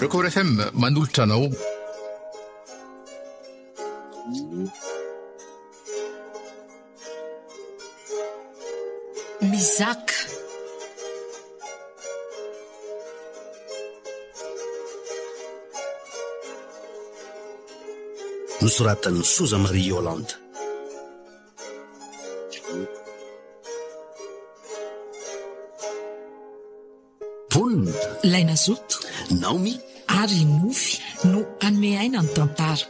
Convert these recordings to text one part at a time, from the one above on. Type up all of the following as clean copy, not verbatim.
Record FM manolotra anao. Mizaka. Nosoratan'i Soza Marie Yolande. Mponina. Laina Zoto. Naomi. Ary i Nofy no hanome aina ny tantara.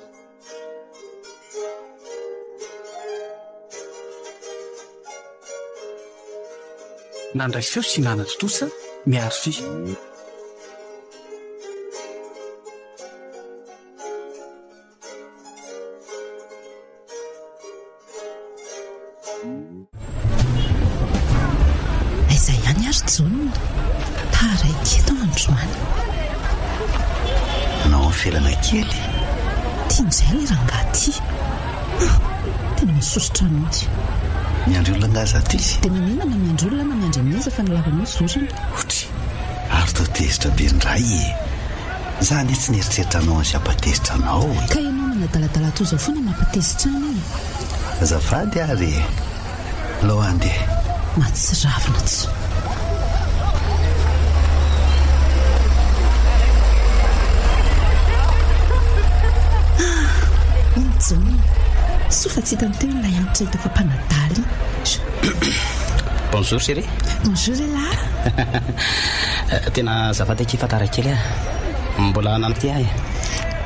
Nandray feo sy nanatontosa Miary Fy. Aiza ihany ary Jaona? Taraiky eto androany. Nanao felana kely. Ty indray ilay rangahy ty. Ah, tena masosotra mihitsy. Miandry olona angaha zato izy? Dia maninona na miandry olona na miandry an'iza fa ny lavanao zorina. Otry, ary toa tezitra be indray e. Za anie tsy nieritreritra anao an'izay hampatezitra anao e. Ka ianao manadaladala toy izao foana mampatezitra any e. Azafady ary e. Alao handeha. Mahatsiravina tsy. Ah! Iny Jaona. Soa fa tsy hitany teo ilay antitra hita fa mpanadala iny. Bonjour chérie. Bonjour elah. Tena azafady akia fa tara kely ah. Mbola nanty ahy.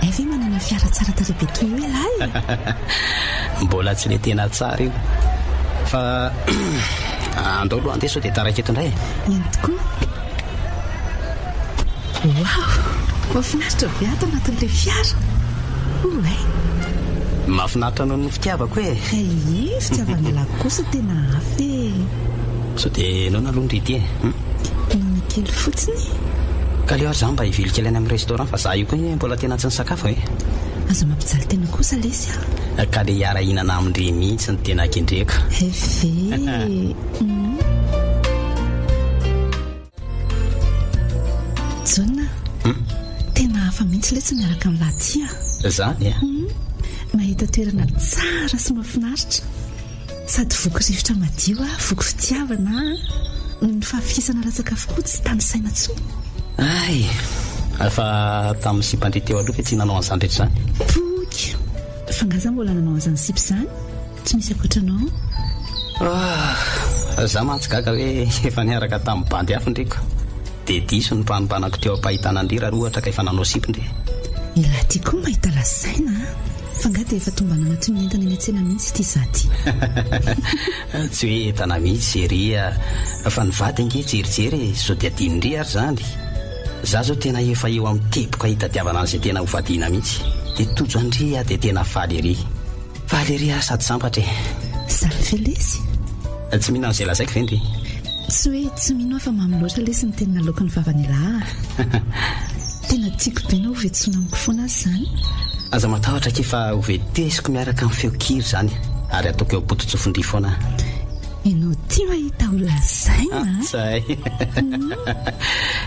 Hay ve manana fiara tsara tarehy be toy io ialahy e? Mbola tsy le tena tsara io. Fa andao aloha handeha sao dia taraiky eto indray e. Eny tokoa. Waouh! Mahafinaritra be ato anatin'ilay fiara. Oay! Mahafinaritra noho ny fitiavako e! Hay, fitiavan'ialahy kosa tena hafa e! Sao dia noana aloha ndry ity e? Hum? Noana kely fotsiny. Ka aleo ary za mba hivily kely any amin'ny restaurant fa za io koa anie mbola tena tsy nisakafo e! Aza mampijaly tena kosa lesy a! Ka le hiara-hihinana amin-dry mihitsy no tena kendreko. Hay ve e! Hum. Jaona a! Tena hafa mihitsy ilay tsy miaraka amin'i Latia a! Zany a? Hum, mahita toerana tsara sy mahafinaritra. Sady voky rivotra madio aho, voky fitiavana aho. Ny fahafikisana ara-tsakafo koa tsy tanisaina intsony. Hay! Fa tamin'ny sipan-dry teo aloha ve tsy nanao an'izany rehetra izany? Poky! Fa nga za mbola nanao an'izany sipa izany? Tsy misy ankoatra anao. Ah! Za mantsy gaga hoe efa niaraka tamin'ny bandy hafa ndry ko. Dia diso ny fanompanako teo am-pahitana an-dry raha ohatra ka efa nanao sipa ndry. Elah ty koa mahita lazaina a! Fa nga dia efa tombanana toy ny entana eny an-tsena mihitsy ity za ty. Tsy hoe entana mihitsy chérie a! Fa ny vady ange jerijery e! Sao dia adinondry ary izany? Za zao tena efa eo amin'ny teboka hitadiavana an'izay tena ho vadiana mihitsy. Dia tojo an-dry aho dia tena faly ery. Faly ery aho sady sambatra e! Zany ve lesy? Tsy mino an'izay lazaiko ve ndry? Tsy hoe tsy mino aho fa mamy loatra lesy ny teny naloaky ny vavan'ialahy a! Tena tiako be na ho vetsoina amiko foana aza izany. Aza matahotra akia fa ho vetesiko miaraka amin'ny feon-kira izany ary ataoko eo am-poto-tsofin-dry foana aho. Ianao ity mahita ho lazaina a! Zay.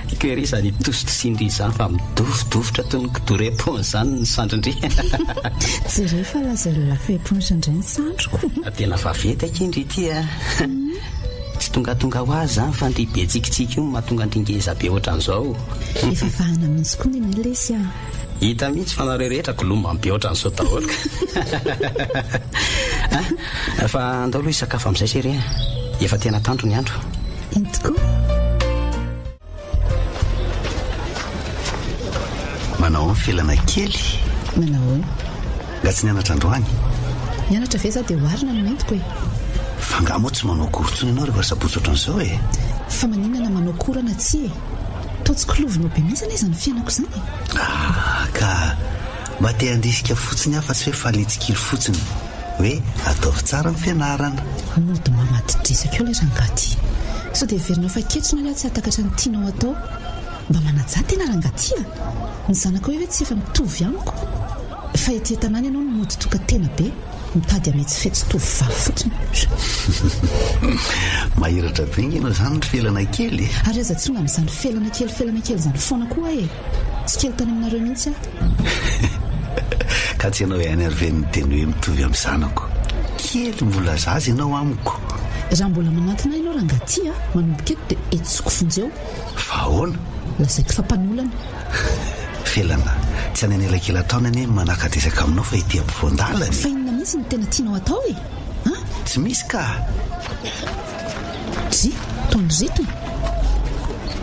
Tiako ery izany tositosian-dry izany fa midofodofotra toy ny kidoro éponge izany ny sandrin-dry. Jereo fa lazain'i lafo éponge indray ny sandriko. Tena vaventy akia ndry ity a! Tsy tongatonga ho azy izany fa ndry be tsikitsiky io no mahatonga an-dry ngeza be ohatran'izao. Efa vahana mihitsy koa nenay lesy a! Hita mihitsy fa nareo rehetra golomba be ohatran'izao daholo ka. Fa andao aloha hisakafo amin'izay chérie a! Efa tena tandro ny andro. Eny tokoa. Manao ahoana felana kely? Manao ahoana? Nga tsy nianatra androany? Nianatra ve za dia oharina no entiko e? Fa nga moa tsy manao cours intsony ianao rehefa sabotsy ohatran'izao e? Fa maninona na manao cours na tsia e? Toa tsy kilovinao be mihitsy anie izany fiainako izany e! Ah ka! Mba te handrisika fotsiny aho fa tsy hoe faly hitsikilo fotsiny hoe ataovy tsara ny fianarana. Mody mamadi-dresaka eo ilay rangahy ity. Sao dia heverinao fa ketrina anie aho tsy hahatakatra ny tianao atao. Mba manajà tena rangahy ity a! Ny zanakao io ve tsy efa mitovy amiko? Fa ety an-tanàna ianao no mody tokan-tena be, mitady hametsifetsy tovovavy fotsiny. Mahiratra be ange ianao izany ry Felana kely e! Ary aza tsonga amin'izany Felana kely Felana kely izany foana koa aho e! Tsy kely tany aminareo mihitsy aho. Ka tsy ianao ihany ary ve no niteny hoe mitovy amin'ny zanako? Kely mbola zaza ianao amiko. Raha mbola manantona ahy ianao rangahy ty a, manomboka eto dia hetsiko vonjeo. Fa ahoana? Lazaiko fa mpanolana. Felana, tsy any anelakelan-trano anie ny manaka-dresaka aminao fa ety ampovoan-dalana e. Fa inona mihitsy no tena tianao atao e? An? Tsy misy ka! Dry, tony ritona.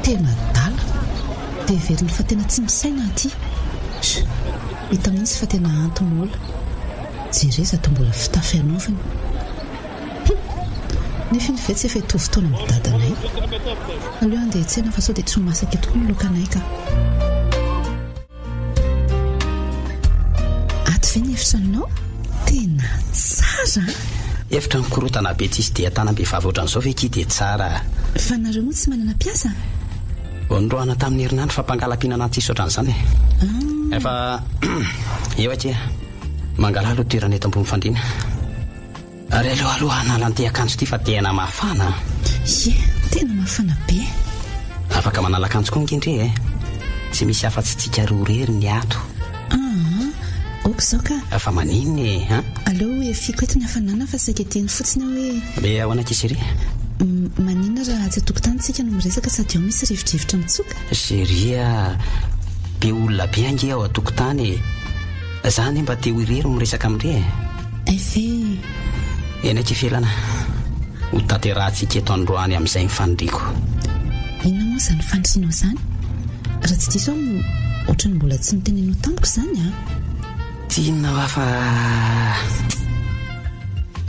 Tena adala. Dia heveriny fa tena tsy misaina aho ity. Sh! Hita mihitsy fa tena anti-mola. Jereo izato mbola fitafy anaovany. Hum! Nefa iny ve tsy efa hitovy taona amin'i dadanay? Aleo handeha hiantsena fa sao dia tsy ho masaka eto koa ny laokanay ka. Ato ve ny efitranonao? Tena tsara an! Efitra mikorotana be tsisy dian-tanam-behivavy ohatran'izao ve akia dia tsara a! Fa nareo moa tsy manana mpiasa? Vao noroahana tamin'ny herinandro fa mpangalam-pihinana tsisy ohatran'izany e! Efa eo akia. Mangalà aloha toerana eto ambony fandriana. Ary aleo aloha hanala an'ity akanjo ity fa tena mafana a! Ie, tena mafana be. Afaka manala akanjo koa ange ndry e! Tsy misy afa-tsy tsika roa irery ny ato. Aa, ok izao ka. Fa maninona e, an? Aleo efiako eto ny hafanana fa saika hiteny fotsiny aho hoe. Be ahoana akia chérie? Maninona raha atsy an-tokotany tsika no miresaka sady ao misy rivodrivotra mitsoka? Chérie a! Be olona be ange ao an-tokotany e! Za anie mba te ho irery miresaka amin-dry e! Hay ve e! Eny akia Felana, ho tanterahantsika eto androany amin'izay ny faniriako. Inona moa izany fanirianao izany? Raha tsy diso aho, ohatran'ny mbola tsy noteneninao tamiko izany an! Tsy inona hoa fa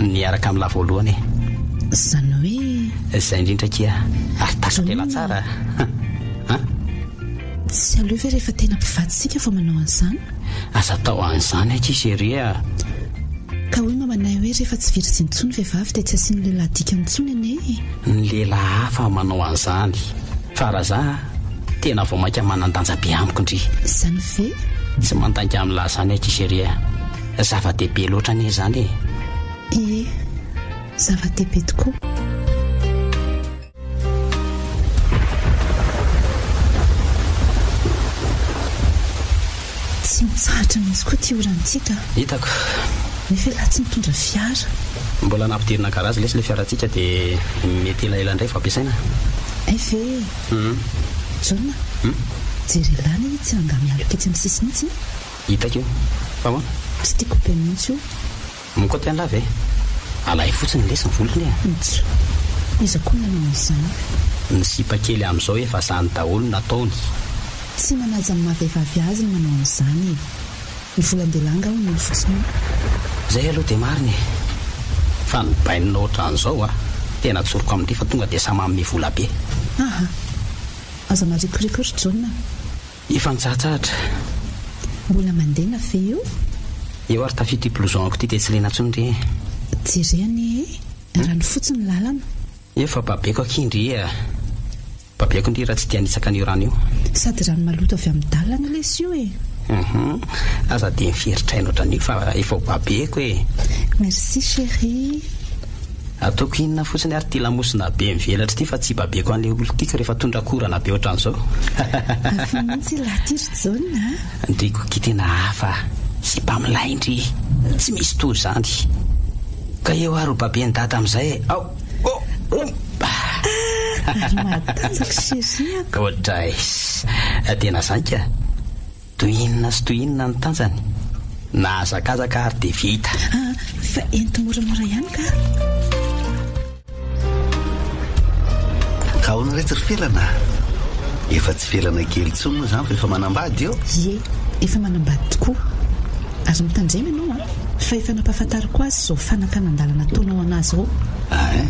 niaraka amin'lah voalohany e! Izany hoe. Izay indrindra akia, ary takatela tsara an! Tsy aleo ve rehefa tena mpivady isika vao manao an'izany? Aza atao an'izany akia chérie a! Ka hoy mamanay hoe rehefa tsy virjiny intsony vehivavy dia tsy asian'ny lehilahy dikany intsony anie e! Ny lehilahy hafa manao an'izany fa raha za tena vao mainka manan-danja be amiko ndry. Izany ve? Tsy mandainga amin'lah izany akia chérie a! Zava-dehibe loatra anie izany e! Ie, zava-dehibe tokoa. Tsy mitsahatra mihitsy koa ity orana ity ka. Hitako. Nefa ialahy tsy mitondra fiara. Mbola nampidirina garazy lesy ilay fiarantsika dia mety elaela indray vao ampiasaina. Hay ve e! Jaona, jereo ialahy anie itsy rangahy mialoka etsy amin'ny sisiny itsy e! Hitako io. Fa ahoana? Tsy tiako be mihitsy io. Mikoty an'lah ve? Alay fotsiny lesy ny volony e! Ntso! Iza koa no nanao an'izany? Ny sipa kely amin'izao efa zany daholo no nataony. Tsy manaja ny maha vehivavy azy ny manao an'izany e! Ny volan-dehilahy angaha omeny fotsiny eo? Zay aloha dia marina e! Fa ny bainina ohatran'izao a! Tena tsoriko amin-dry fa tonga dia samy manome vola be. Aha! Aza marikoriko ry Jaona a! Efa nitsahatsahatra. Mbola mandena ve io? Eo ary tafio ity blouson-ko ity dia tsy lena intsony ry e. Jereo anie e, rano fotsy ny lalana. Efa babeko akia ndry e. Babeko ndry raha tsy te hanitsaka an'io rano io. Sady rano maloto avy amin'ny dalana lesy io e. Hum, aza dia miferitraina ohatran'io fa efa ho babeko e. Merci chérie. Ataoko inona fotsiny ary ity lamosina be mivelatra ity fa tsy babeko an'ilay olon-tiako rehefa tondrakorana be ohatran'izao. Hafa mihitsy ialahy ity ry Jaona a! Ndry kokia tena hafa sipa milay ndry, tsy misy toa izany. Ka eo ary ho baben'i dada amin'izay e! Ao! Oh! Oh! Ah! Ary mahatanjaka chérie-ako. Oadray! Tena zany ka! Toy inona sy toy inona ny tanjany? Nahazakazaka ary dia vita. Ah, fa ento moramora ihany ka. Ka ahoana re tsy ry Felana? Efa tsy Felana kely intsony moa izany fa efa manambady eo? Ie, efa manambady tokoa. Ary mitandrema ianao an, fa efa nampahafantariko azy izao fanakanan-dalana ataonao an'azy izao. Ein,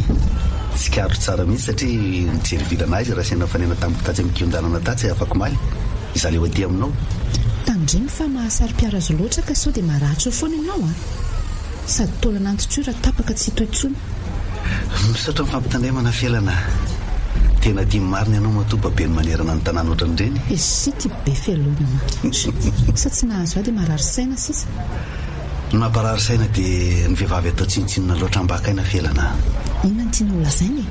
tsikariko tsara mihitsy satria nijery vilana ahy izy raha sendra nifanena tamiko tatsy amin'ny kihon-dalana tatsy afakomaly. Izaho leo aty aminao. Tandremo fa mahasaro-piaro azy loatra ka sao dia maratra eo foana ianao a! Sady taolana antitra io raha tapaka tsy hitohy intsony. Misaotra ny fampitandremana Felana a! Tena tia marina ianao matoa babeny manerana ny tanàna ohatran'ireny. Izy ity be fialonana. Sa tsy nahazo ahy dia marary saina sisa. Ny mamparary saina dia ny vehivavy atao tsinontsinona loatra ambakaina felana a. Inona no tianao holazaina e?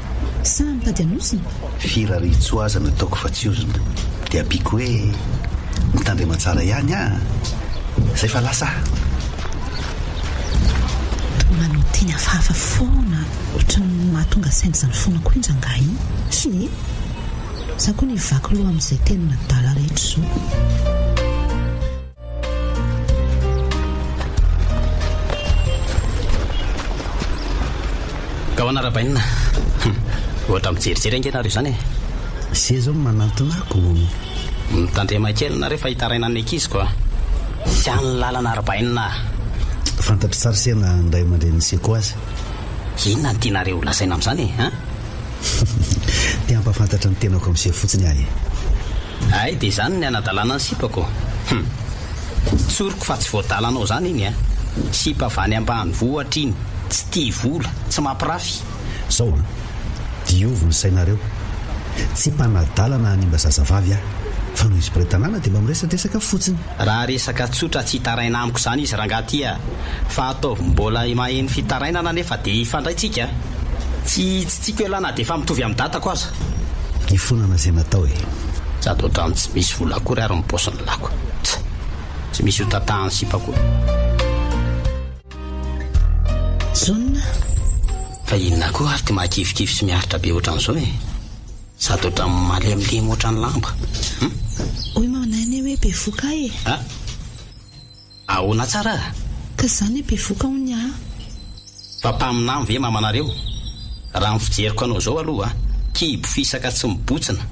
Sa mitady hanozona? Firariantsoa aza no ataoko fa tsy ozona. Dia ampiako hoe mitandrema tsara ihany an! Zay fa lasa aho. Toa manao teny hafahafa foana ohatran'ny mahatonga saina izany foana koa iny rangahy iny. Hie! Za koa nivaky loha amin'izay tenin'adala rehetra izao. Gawana Rabainina. Hum, ohatra mijerijery ange nareo izany e. Ze zao manantona ako. Mitandrema kely nareo fa hitaraina ny ankiziko a. Tsy any lalana Rabainina a. Fantatro tsara se na ny ray aman-drenin'i Seko aza. Inona no tianareo ho lazaina amin'izany e, hein? Te hampahafantatra ny tenako amin'i Se fotsiny aho e. Hay dia izany ny anadalana ny sipako? Hum. Tsoriko fa tsy voadalanao izany iny a! Sipa avy any ambanivohitra iny, tsy tia vola, tsy mampirafy. Zao an! Diovy ny sainareo. Tsy mpanadala na hanimba zazavavy aho. Fa noho izy mpiray tanàna dia mba miresadresaka fotsiny. Raha resaka tsotra tsy hitaraina amiko izany izy rangahy ty a! Fa ataovy mbola maheno fitarainana anefa dia hifandray tsika a! Tsy hitsitsiako ialahy na dia efa mitovy amin'ny dadako aza. Hifonana izay natao e! Sady ohatran'ny tsy misy vola akory ary ny paosin'ny lako. Tsa! Tsy misy ho tatahan'ny sipa koa. Jaona. Fa inona koa ary ty mahakivikivy sy miaritra be ohatran'izao e? Sady ohatran'ny malemilemy ohatran'ny lamba. Hum? Hoy mamanay anie hoe bevoka aho e! A! Ahoana tsara a? Ka zany e bevoka hono aho. Fa mpaminany ve mamanareo? Raha ny fijeriko anao zao aloha, kibo fisaka tsy mibotsina,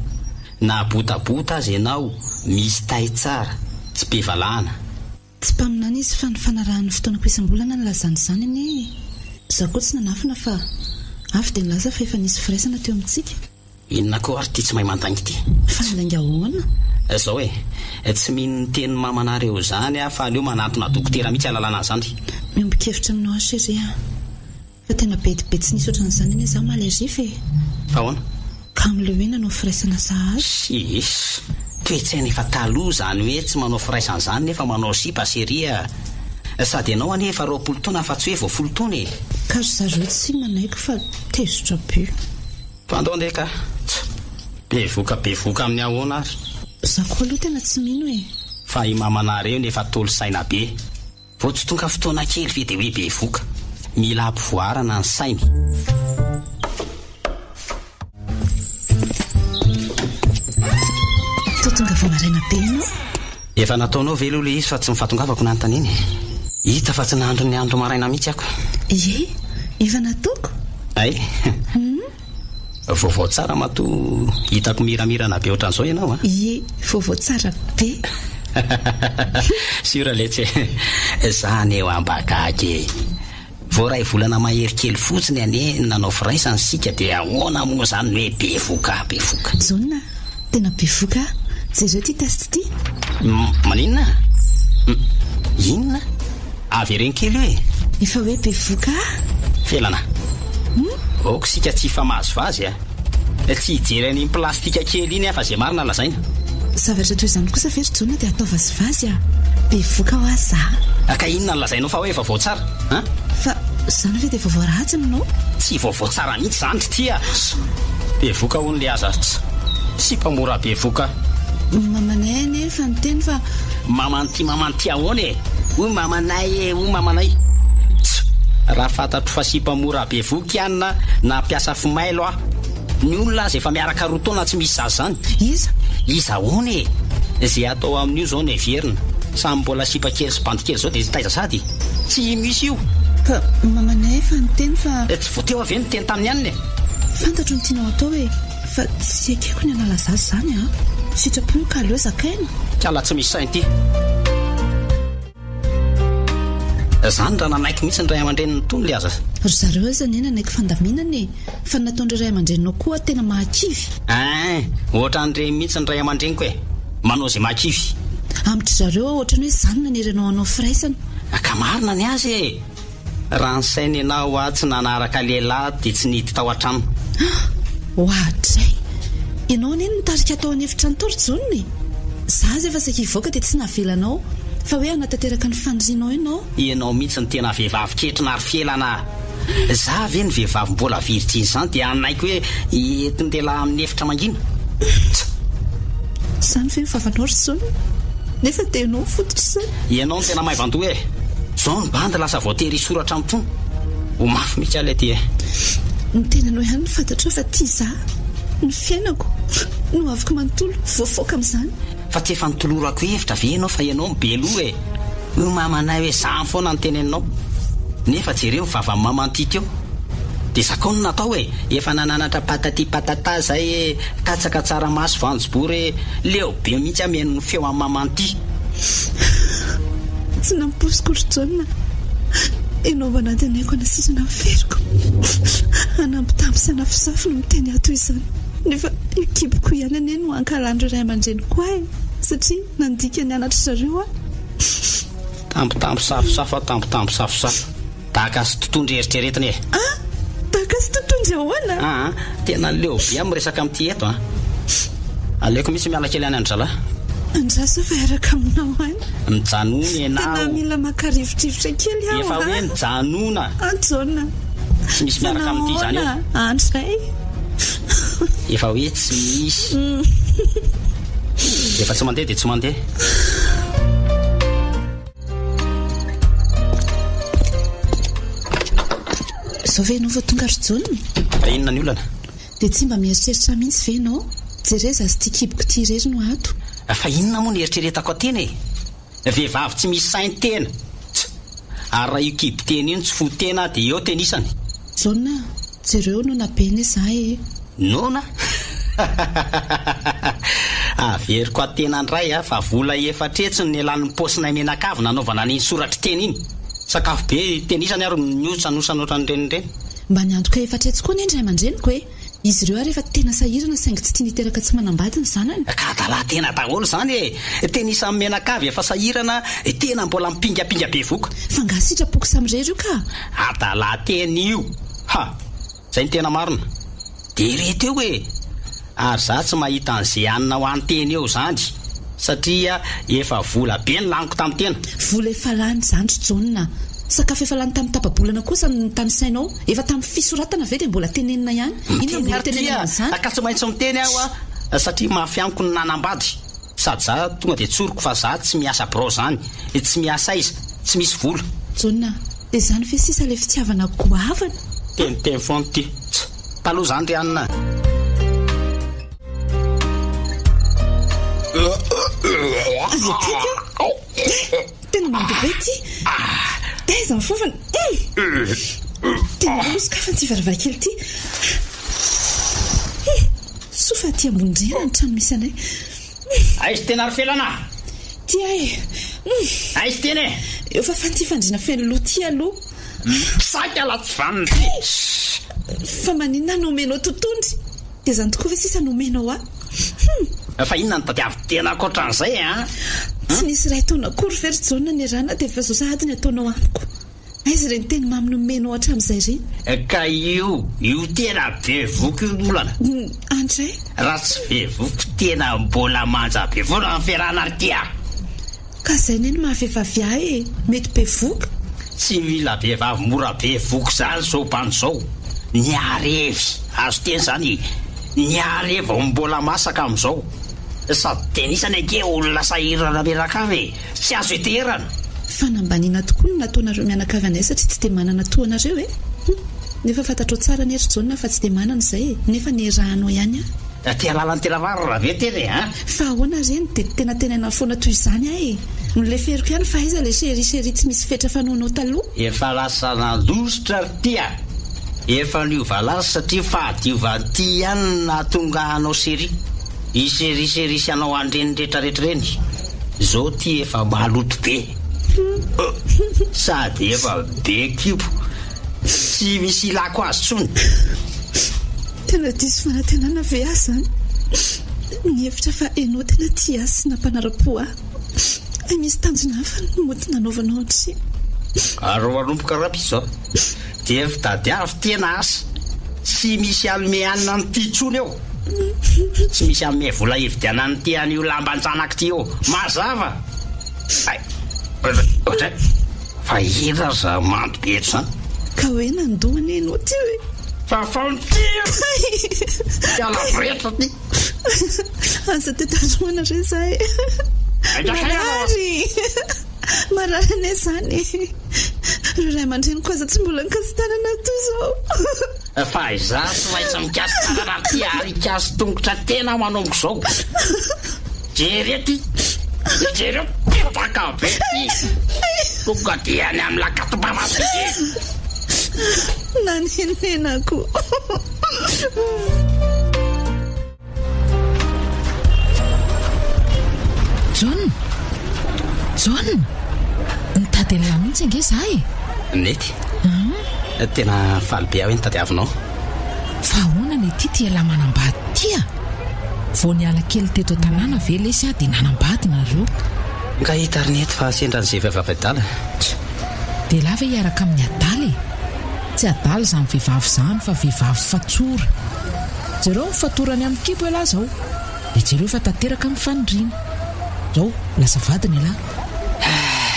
na botabota aza ianao misy tay tsara, tsy be valahana. Tsy mpaminany izy fa ny fanarahan'ny fotoanako isam-bolana nilazany izany anie e! Izaho koa tsy nanafina fa avy dia nilaza fa efa nisy firaisana teo amintsika. Inona koa ary ity tsy mahay mandainga ity? Fa handainga ahoana? Zao e, tsy mino ny tenin'i mamanareo izany aho fa aleo manantona dokotera mihitsy hahalalana an'izany. Miombon-kevitra aminao aho chérie a! Fa tena bedy be tsy nisy ohatran'izany anie izaho omaly hariva e! Fa ahoana? Ka amin'ilay hoe nanao firaisana sahady. Sis! Toe-tsaina efa taloha izany hoe tsy manao firaisana izany nefa manao sipa chérie a! Sady ianao anie efa 20 taona fa tsy hoe vao folo taona e! Ka ry zareo tsy manaiky fa tezitra be. Fa andao ndeha ka! Tsa! Bevoka bevoka amin'ny ahoana ary? Za koa aloha tena tsy mino e! Fa i mamanareo nefa tolo saina be. Vao tsy tonga fotoana kely ve dia hoe bevoka. Mila ampivoarana ny sainy. Toa tonga vao maraina be ianao? Efa nataonao ve aloha ilay izy fa tsy ny fahatongavako no nanontaniana e? Hita fa tsy nahandro ny andro maraina mihitsy ako. Ie, efa nataoko. Hay? Vaovao tsara matoa hitako miramirana be ohatran'izao ianao an! Ie, vaovao tsara be. Sûr letsy e! Za anie ho ambagaga e! Vao iray volana mahery kely fotsiny anie no nanao firaisana isika dia ahoana moa izany ny hoe bevoka, bevoka. Jaona, tena bevoka aho. Jereo ity test ity. Maninona? Inona? Avereno kely io e! Efa hoe bevoka aho. Felana. Aoka isika tsy hifamazivazy a! Tsy hijery an'iny plastika kely iny aho fa izay marina lazaina. Zavatra toy izany kosa ve ry Jaona dia atao vazivazy a! Bevoka hoa za. Ka inona no lazainao fa hoe vaovao tsara an? Fa izany ve dia vaovao ratsy aminao? Tsy vaovao tsara mihitsy izany ry ty a! Bevoka hono le aza ts! Sipa mora bevoka. Mamanay anie efa niteny fa. Maman'ity maman'ity ahoana e? Hoy mamanay e, hoy mamanay. Ts! Raha fantatro fa sipa mora bevoka i anona nampiasa fimailo aho. Ny olona aza efa miaraka roa taona tsy misy zaza zany. Iza? Iza ahoana e? Ze atao amin'io zao no heverina. Samy mbola sipa kely sy bandy kely zao dia taiza sady? Tsy misy io. Ka mamanay efa niteny fa. Tsy vao teo aho ve niteny tamin'i anona e? Fantatro ny tianao atao e, fa tsy ekeko ny hanala zaza izany an! Sitrapo io ka aleo zakaina. Kala tsy misy saina ity. Zany raha nanaiky mihitsy ny ray aman-dreniny tony le aza. Ry zareo aza anie nanaiky fandaminana e! Fa ny nataon'ireo ray aman-dreninao koa tena mahakivy. Ein! Ohatran'ireny mihitsy ny ray aman-dreniko e! Manao izay mahakivy. Amin-dry zareo ohatran'ny hoe izany nanery anao hanao firaisana. Ka marina ny azy e! Raha nisaina ianao aho tsy nanaraka lehilahy dia tsy nihidy tao an-trano. Ah! Oadray! Ianao anie no nitarika tao an'efitrano tao ry Jaona e! Za aza efa saika hivoaka dia tsy navelanao fa hoe hanatanteraka ny fanirianao ianao. Ianao mihitsy no tena vehivavy ketrina ary felana a! Za ve ny vehivavy mbola virjiny izany dia hanaiky hoe entin-dehilahy amin'ny efitra mangina? Tsa! Izany ve ny vavanao ry Jaona? Nefa dia ianao no fototr'izany. Ianao no tena maivan-doha e! Zao ny bandy lasa voatery hisoratra am-pony. Ho mafy mihitsy aho ilay aty e! Ny tenanao ihany no fantatrao fa tia za. Ny fiainako, ny hoaviko manontolo, voafaoka amin'izany. Fa tsy efa notolorako hevitra ve ianao fa ianao no be loha e! Hoy mamanay hoe zany foana no teneninao. Nefa jereo ny vavan'i maman ty teo. Dia zakao no natao e! Efa nananatra patati patata zay e! Katsaka tsaramaso voanjobory e! Leo be mihitsy aho mihaino ny feo an'i maman ty. Tsy nampoiziko ry Jaona ianao mba nantenaiko hanasitrana ny feriko. Hanambitamby sy hanafosafo no miteny ahy toy izany. Nefa io kiboko io ihany anie no ankahalan'ireo ray aman-dreniko ahy e! Satria nandika ny anatry zareo aho. Tambitamby safosafo aho, tambitamby safosafo. Daka sy totondry eritreretina e! Ah! Daka sy totondry ahoana? Aa! Tena leo be aho miresaka amin'ity eto an! Aleoko mihitsy miala kely any an-dry zalahy. Andraso fa hiaraka aminao any. Mijanona ianao. Tena mila maka rivotrivotra kely aho Efa hoe mijanona. Ah Jaona. Tsy misy miaraka amin'ity izany eo. Andry ray. Efa hoe tsy misy. Efa tsy mandeha dia tsy mandeha. Izao ve ianao vao tonga ry Jaona? Fa inona ny olana? Dia tsy mba mieritreritra mihitsy ve ianao? Jereo izaho sy ity kiboko ity irery no ato. Fa inona moa no eritreretako an-tena e? Vehivavy tsy misy sain-tena. Tsa! Ary raha io kibo-tena io no tsy fo-tena dia eo tenisany. Jaona a! Jereo noana be anie za e! Noana? Averiko an-tena indray a, fa vola efatretsy no nialan'ny paosinay mianakavy nanaovana an'iny soratry teny iny. Sakafo be tenisany ary miotsanosana ohatran'ireny ireny. Mba niantoka efatretsy koa anie ny ray aman-dreniko e! Izy ireo ary efa tena sahirana saingy tsy tiany hiteraka tsy manambady ny zanany. Ka adala tena daholo izany e! Tenisan'ny mianakavy efa sahirana, tena mbola mipingapinga bevoka. Fa angaha sitrapoko samirery io ka! Adala tena io! Ha! Zay no tena marina. Dia ireto eo e! Ary za tsy mahita an'ze hanina ho an-tena eo zany satria efa vola be ny laniko tamin'ny tena. Vola efa lany zany ry Jaona a! Sakafo efa lany tamin'ny tapa-bolana kosa no tanisainao. Efa tamin'ny fisoratana ve dia mbola tenenina ihany? Inona no Miteny mbola ary ty tenenina a! an'izany? Ka tsy maintsy miteny aho a! Satria mafy amiko ny nanambady. Sady za tonga dia tsoriko fa za tsy miasa birao zany, tsy miasa aiza, tsy misy vola. Jaona, dia izany ve sisa ilay fitiavana goavana? Teniteny foana ity. Tsa! Taloha zany ry anona a! Aza akaiky an! Tena mandoa be ity! Taiza ny fofony? Tena aloha sokafana ity varavarankely ity. Soa fa aty ambony rihana ny trano misy anay. Aiza tena ry Felana a! Ty aho e! Aiza tena e! Eo fafan'ity fandriana feno loha ity aloha. Saika la tsy vanona ity. Fa maninona no omenao totohondry? Dia izany tokoa ve sisa no omenao ahy? Hum! Fa inona no tadiavin-tena ankoatran'izay e an? Tsy nisy iray taona akory ve ry Jaona niarahana dia efa izao sahady ny ataonao amiko? Aiza ireny teny mamy nomenao hatramin'izay ireny? Ka io, io tena bevoka io ny olana. Andray. Raha tsy bevoka tena mbola manja be foana ny fiarahana ry ty a! Ka zay anie no maha vehivavy ahy e! Mety bevoka. Tsy mila vehivavy mora bevoka izany izao bandy izao. Ny arevy, azo teny izany e! Ny arevy vao mbola masaka amin'izao. Sady tenisany ange olona sahirana mianakavy e! Tsy azo iteherana. Fanambaniana tokoa no nataonareo mianakavy anay satria tsy dia manana toa anareo e! Hum! Nefa fantatrao tsara anie ry Jaona fa tsy dia manana izay e! Nefa nerahanao ihany aho. Aty alalan'ny tena marina ve tena e an? Fa ahoana re no dia tena tenaina foana toy izany aho e? Noleferiko ihany fa aiza ilay chéri chéri tsy misy fetra fanaonao taloha? Efa lasa nandositra ry ty a! Efa niova lasa satria fahadiovan'ity ihany no nahatonga anao chéri. I chéri chéri sy anao an'ireny retraretra ireny. Zao ty efa maloto be sady efa be kibo tsy misy ilako azy tsony. Tena diso fanantenana ve aho zany? Nihevitra fa enao tena tia ahy sy nampanara-po ahy. Hay misy tanjona hafa no mody nanaovanao an'ireny. Ary manomboka rahampitso izao dia fitadiavo tena asa. Tsy misy hanome hanina an'ity intsony eo. Tsy misy hanome vola hividianana ity an'io lamban-janako ity eo. Mazava! Hay! Ohatray! Fa inona ary izany mando be eto izany? Ka hoe nandoa anie ianao teo e! Fafao ny tia! Hiala voretra ty! Aza tetarohana re za e! Marary! Marary anie izany e! Ireo ray aman-dreniko aza tsy mbola nikasi-tanana toy izao! Fa izaho tsy maintsy mikasi-tanana aty ary hikasi-tongotra tena aho manomboka izao. Jereo ty! Jereo petaka be ty! Tonga dia any amin'ny lakatom-bava be ty! Nanenenako. John! John! Nitady an'lah mihitsy ange za e! Nety. Tena faly be aho hoe nitadiavinao. Fa ahoana ny aty ty ialahy manambady ty a? Vao niala kely teto an-tanàna ve lesy aho dia nanambady nareo? Nga hita ry Nety fa sendra an'izay vehivavy adala. Dia ialahy ve hiaraka amin'ny adala e? Tsy adala izany vehivavy izany fa vehivavy fatsora. Jereo ny fatorany amin'ny kibo ialahy izao. Dia jereo fa tanteraka ny faniriana. Izao, lasa vadiny ialahy.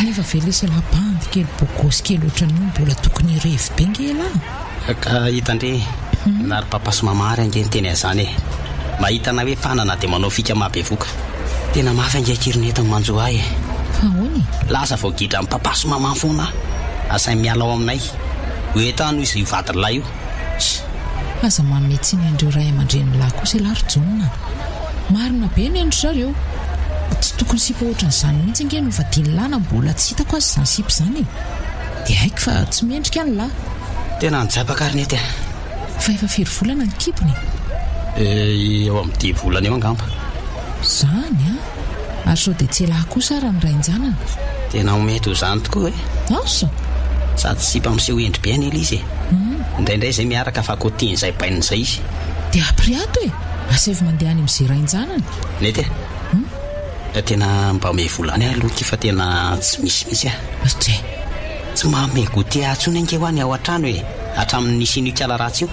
Nefa ve lesy ialahy bandy kely bogosy kely ohatran'io mbola tokony hirevy be nge ialahy? Ka hita ndry e! Na ry papa sy mama ary ange niteny an'izany e! Mahita anay hoe mpanana dia manao fika mahabevoka. Tena mafy ange akia ry nety ny manjo ahy e! Fa ahoana e? Lasa voagidran'i papa sy mama foana aho. Asainy miala ao aminay. Ho eto any hoy izy io vadin'ilay io. Ss! Aza manome tsiny an'ireo ray aman-drenin'lah kosa ialahy ry Jaona a! Marina be ny an-dry zareo. Tsy tokony sipa ohatran'izany mihitsy ange no vadian'lah na mbola tsy hitako aza izany sipa izany e! Dia haiko fa tsy mendrika an'lah. Tena nijabaka ary nety a! Fa efa firy volana ny kibony e? Eo amin'ny dimy volana eo angamba. Izany an! Ary sao dia tsy elah kosa ara ny rain-janany? Tena ho mety ho izany tokoa e! Asa! Sady sipa miseho hendry be anie ilay izy e! Indraindray izay miaraka fa koa tian'izay bainina izay izy. Dia ampiriato e! Asaivo mandeha any amin'izay rain-janany. Mety e! Tena mba omeo vola any aho aloha ity fa tena tsy misy mihitsy aho. Dray! Tsy manome goûter ahy intsony ange hoa ny ao an-trano e! Hatramin'ny nisian'io kala ratsy io.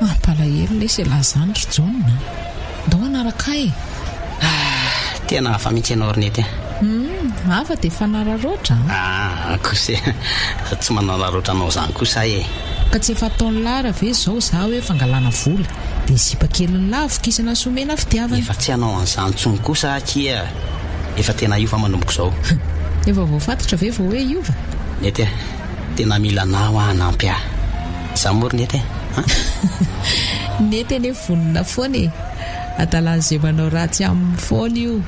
Mampalahelo lesy elah zany ry Jaona a! Ndao hanaraka ahy e! Ah! Tena hafa mihitsy ianao ry Nety a! Humm! Hafa dia fanararaotra an! Ah! Kosa e! Tsy manararaotra anao izany kosa aho e! Ka tsy efa ataon'lah ra ve izao za hoe fangalana vola dia ny sipa kelin'lah vokisana sy omena fitiavana. Efa tsy hanao an'izany intsony kosa aho akia! Efa tena hiova manomboka izao. Efa voafatotra ve vao hoe hiova? Nety a! Tena mila anao aho hanampy ahy. Izaho moa ry Nety e! An? Nety anie vonona foana e! Adalan'izay manao ratsy aminy foana io.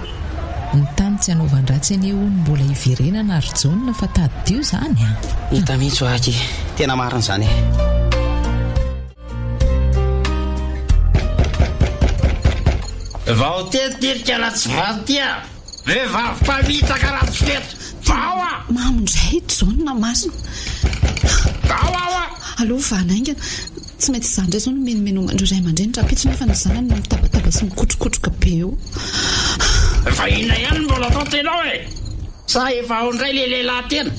Ny tany tsy anaovan-dratsy anie hono mbola hiverenana ry Jaona fa tadidio izany an! Hita mihitsy hoa aky, tena marina izany e! Vao teny ty ry kala tsy vany ty a! Vehivavy mpamitaka ratsy fetra! Vao a! Mamo indray Jaona masina! Vao aho a! Aleo ovana haingana. Tsy maintsy izaho indray izao no minominoman'ireo ray aman-dreny rahampitso nefa ny zanany no mitabataba sy mikotrokotroka be eo. Fa inona ihany no mbola atao tena ao e? Sa efa ao indray ilay lehilahy tena?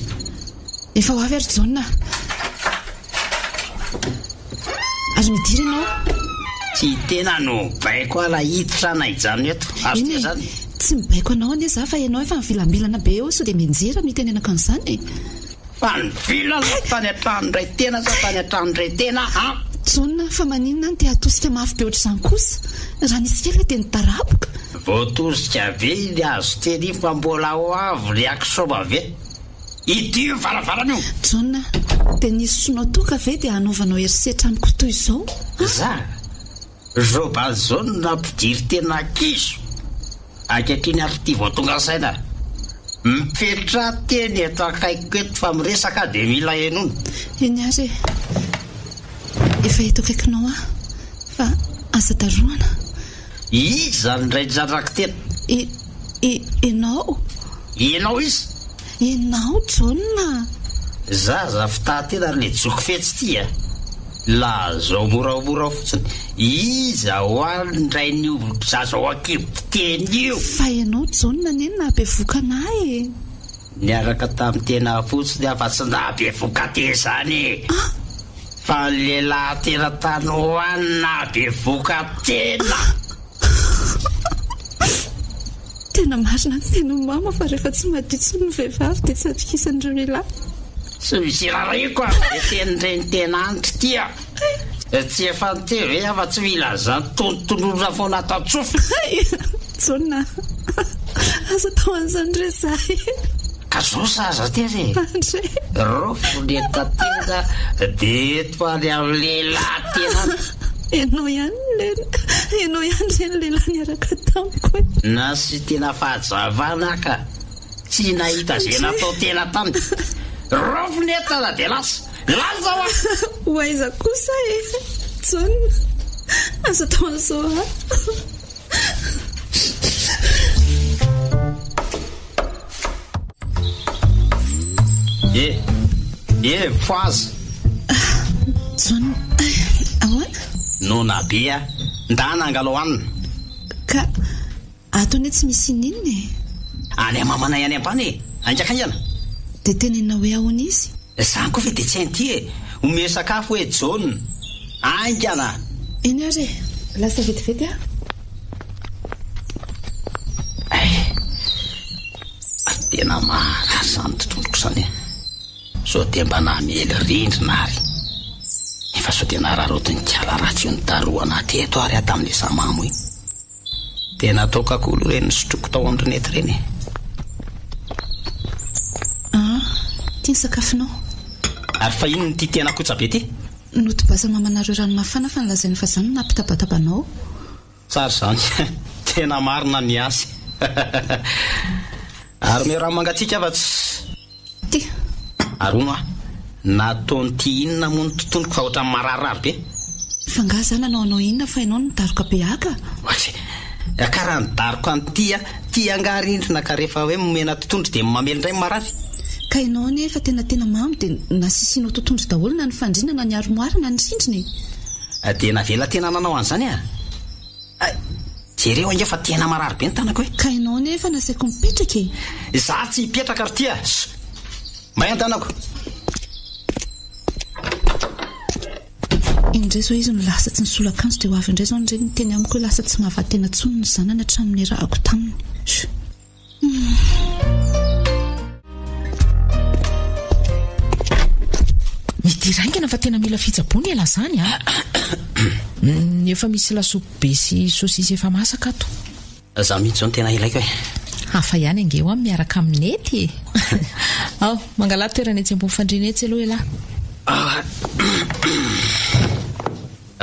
Efa ho avy ary Jaona. Ary midira ianao. Tsy tena no mibaiko ahy raha hiditra na hijanona eto. Azo Eny e, izany. tsy mibaiko anao anie izaho fa ianao efa mivilambilana be eo sao dia mianjera no itenenako an'izany e. Fa nivilana tany an-tranon-dray tena sa tany an-tranon-dray tena an? Jaona, fa maninona no te hatosika mafy be ohatr'izany kosa? Raha nisy kely dia nidaraboka. Voatosika be iny hazo teny iny fa mbola ho avy ry akisoma ve? Idio io varavarana io! Jaona, dia nisotronao toaka ve dia hanaovanao herisetra amiko toy izao an? Za? Joba zao no nampidiry tena kiso! Ankehitriny ary ity vao tonga saina. Mipetraha teny eto akaikiko eto fa miresaka aho dia mila henoina. Eny ary e. Efa eto akaikinao aho fa aza darohana. Iza indray ny zanako tena? I, i, ianao. Ianao iza? Ianao Jaona. Zaza fitaha-tena ry le joky fetsy ty a! Lazao moramora fotsiny, iza hoa ndray ny zaza ao an-kibo teny io? Fa ianao Jaona anie no nahabevoka anah e! Niaraka tamin'ny tena fotsiny aho fa tsy nahabevoka tena izany e! Ah! Fa ny lehilahy teratany ho any nahabevoka tena. Tena marina ny tenin'i mama fa rehefa tsy madio tsony ny vehivavy dia tsy atokisan'ireo lehilahy. Tsy misy irarahiako amin'izay tenin'ireny tena andry ity a! Tsy efa niteny ve aho fa tsy mila an'izany tonotonona foana ato an-tsofina? Hay! Jaona a! Aza atao an'izany re izahay e! Ka zao saza tery e! Andre! Rofy ny eto an-tenda dia eto any amin'ny lehilahy tena any. Ianao ihany le, ianao ihany re ny lehilahy niaraka tamiko e! Na sy tena fahajavana aho ka tsy nahita izay natao tena taminy. Rofy ny entana dia lasa! Lasa hoa! Ho aiza kosa e! Jaona, aza atao an'izao ahy. Eh! Eh, fohaza! Jaona, ahoana? Noana be aho. Ndana angalao hanina. Ka Ato anie tsy misy ininona e! Any mamanay any ambany e! Haingakaingana! Dia tenenina hoe ahoana izy? Izany koa ve dia tsy hain'ity e! Omeo sakafo hoe Jaona! Haingana! Eny ary e! Lasa vetivety aho. Hay! Ary tena maharary izany tontoloko izany e! Sao dia mba namely rindrina ary? Efa sao dia nararaotin'ny kala ratsy io nidarohana teto ary aho tamin'ilay za mamo iny. Tena toaka koa aloha ireny nisotroiko tao amin'ny rinety ireny e. Ah, ity ny sakafonao. Ary fa inona ity tena kotsa be ity? Notobasa mamanareo rano mafana fa nolazainy fa izany no nampitabataba anao. Tsara izany. Tena marina ny azy. Ary omeo rano mangatsiaka fa tsy. Ty. Ary hono aho, nataon'ity inona moa ny tontoloko fa ohatran'ny mararirary be? Fa nga za nanao anao inona fa ianao no nidaroka be ahy ka? Ohatry, ka raha nidaroka an'ity aho, ty angaha rindrina ka rehefa hoe nomena totondry dia mamely indray ny marary? Ka ianao anie efa tena tena mamo dia nasisianao totondry daholo na ny fandriana na ny armoire na ny rindrina e! Dia navela tena nanao an'izany aho? Hay! Jereo ange fa tena marary be ny tanako e! Ka ianao anie efa nasaiko mipetraka e! Izaho tsy hipetraka ry ty a! May ny tanako! Iny indray izao izy no lasa tsy nisolo akanjo dia ho avy indray izao ny reniny niteny amiko hoe lasa tsy mahavaha-tena intsony ny zanany hatramin'ny niarahako taminy. Midira haingana fa tena mila fitsaboana ialahy izany a! Efa misy lasopy be sy saucisse efa masaka ato. Za mihitsy izao no tena ilaiko e! Hafa ihany ange hoa miaraka amin'i Nety e! Ao, mangalà toerana etsy ambony fandriana etsy aloha ialahy.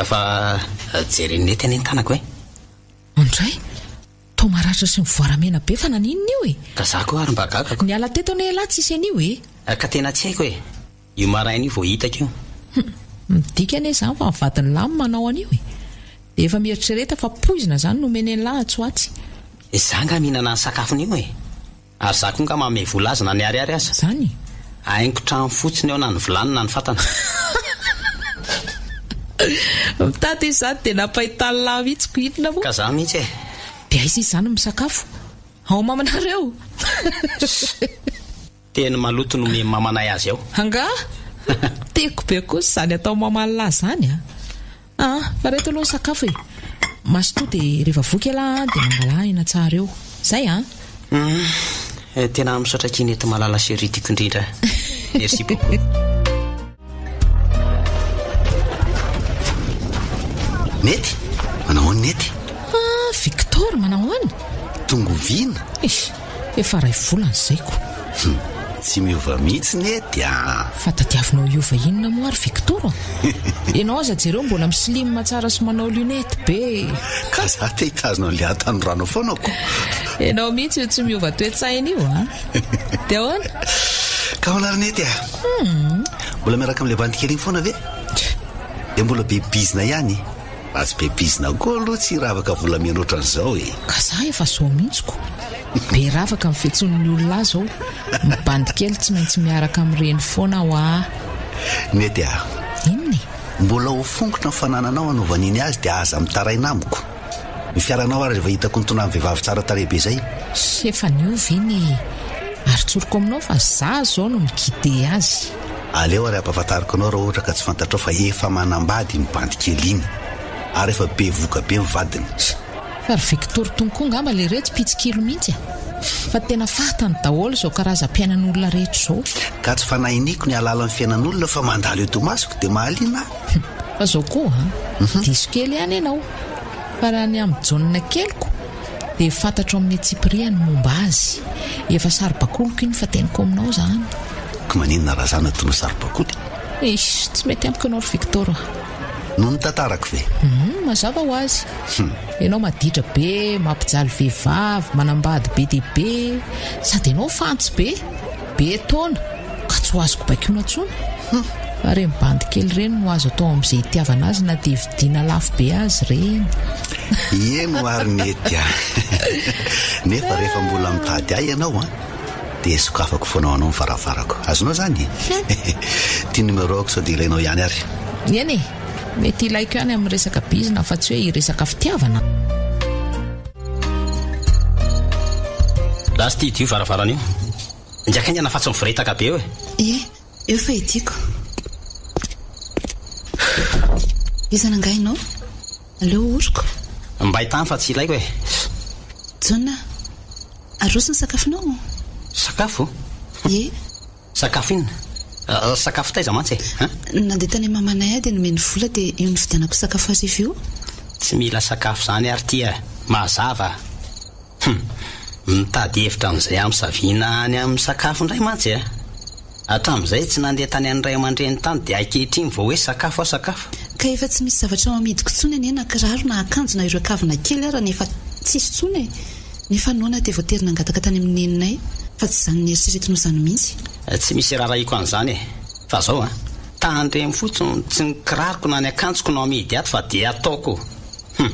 Fa jeren'i Nety anie ny tanako e! Andray! Toa maratra sy mivoara-mena be fa naninona io e? Ka za koa ary mba gaga ko. Niala teto anie elah tsisy an'io e! Ka tena tsy haiko e! Io maraina io vao hitako io. Hum! Midika anie izany fa ny vadin'lah no manao an'io e! Dia efa mieritrereta fa poizina izany no omeny an'lah atsy ho atsy. Za nga mihinana ny sakafony io e! Ary za koa nga manome vola azy na ny ariary aza. Zany? Haingo trano fotsiny eo na ny vilany na ny fatana. Mitady izy zany dia nampahitany lahy mihitsy ko inona moa? Ka za mihitsy e! Dia aiza izy zany misakafo? Ao mamanareo? Teny maloto no omen'i mamanay azy ao. Angaha? Tiako be kosa izany atao maman'lah zany a! Ah, fa reto aloha ny sakafo e! Mazotoa dia rehefa voky ialahy an, dia mangalà hena tsara eo. Zay an! Hum, tena misaotra akia Nety malala chérie tiako indrindra. Merci beaucoup. Nety? Manao ahoana Nety? Ah, Victor, manao ahoana? Tonga oviana? Eish, efa iray volana izay ko. Hum, tsy miova mihitsy Nety a! Fa tadiavinao hiova inona moa ary Victor a? Ianao aza jereo mbola mi-slim tsara sy manao lunette be e! Ka za te hitazona an'ilay hatanorana foana ko! Ianao mihitsy io tsy miova toe-tsaina io a! Dia ahoana? Ka ahoana ry Nety a? Mbola miaraka amin'ilay bandy kely iny foana ve? Dia mbola be bizina ihany? Raha tsy be bizina koa aloha tsy hiravaka volamena ohatran'izao e! Ka za efa zao mihitsy ko! Be ravaka ny fiantsoan'ny olona ahy zao, ny bandy kely tsy maintsy miaraka amin'ireny foana hoa. Mety a! Inona e? Mbola ho fongotra ny fanananao hanaovana iny azy dia aza mitaraina amiko. Ny fiaranao ary efa hitako nitondran'ny vehivavy tsara tarehy be izay. Efa niova iny e! Ary tsoriko aminao fa za zao no mi-guider azy. Aleo ary ampahafantariko anao raha ohatra ka tsy fantatrao fa efa manambady iny bandy kely iny. Ary efa bevohoka be ny vadiny. Fa ry Victor tony koa ngamba leretsy mpitsikilo mihitsy a! Fa tena fantany daholo izao karazam-piainan'olona rehetra izao. Ka tsy fanahiniako ny hahalala ny fiainan'olona fa mandalo eto imasoko dia mahaliana ahy. Fa izao koa an, diso kely ihany ianao. Fa raha ny amin'i Jaona keliko dia fantatro amin'ny antsipiriany ny momba azy. Efa saribakoliko iny fa teniko aminao izany. Ko maninona raha za no ataonao saribakoly? Eish, tsy mety amiko ianao ry Victor a! Noho ny tantarako ve? Hum, mazava ho azy. Ianao maditra be, mampijaly vehivavy, manambady be dia be, sady ianao fantsy be, be taona, ka tsy ho azoko baikoina intsony. Hum, fa ireny bandy kely ireny no azo atao amin'izay itiavana azy na dia vidiana lafo be azy ireny. Eny ho ary mety a! Nefa rehefa mbola mitady ahy ianao an, dia sokafako foana ho anao ny varavarako. Azonao izany e? Ity numéro-ko sao dia ilainao ihany ary. Eny e! Mety ilaiko ihany amin'ny resaka bizina fa tsy hoe hiresaka fitiavana. Lasa ity hidio varavarana io. Ingahy kaingana fa tsy mivoretaka be eo e! Ie, eo fa hidiako. Iza rangahy ianao? Aleo oroko. Mbay tany fa tsy ilaiko e! Jaona, aroso ny sakafonao? Sakafo? Ie. Sakafo inona? Sakafo taiza mantsy e? Hein? Nandeha tany amin'ny mamanay aho dia nomeny vola dia io nividianako sakafo hariva io. Tsy mila sakafo izany ary ity e! Mazava! Hum! Mitady hevitra amin'izay hampisaviana any amin'ny sakafo indray mantsy e! Hatramin'izay tsy nandeha tany amin'ny ray aman-dreny tany dia ankehitriny vao hoe sakafo aho sakafo. Ka efa tsy misy zavatra ho amidiko intsony anie na kiraro na akanjo na ireo kavina kely ara efa tsisy intsony e! Nefa noana dia voatery nangataka tany amin'ny neninay fa tsy izany neritreretinao izany mihitsy. Tsy misy irarahiako an'izany e! Fa zao an! Tandremo fotsiny tsy ny kiraroko na ny akanjoko no amidy ato fa dia ataoko! Hum!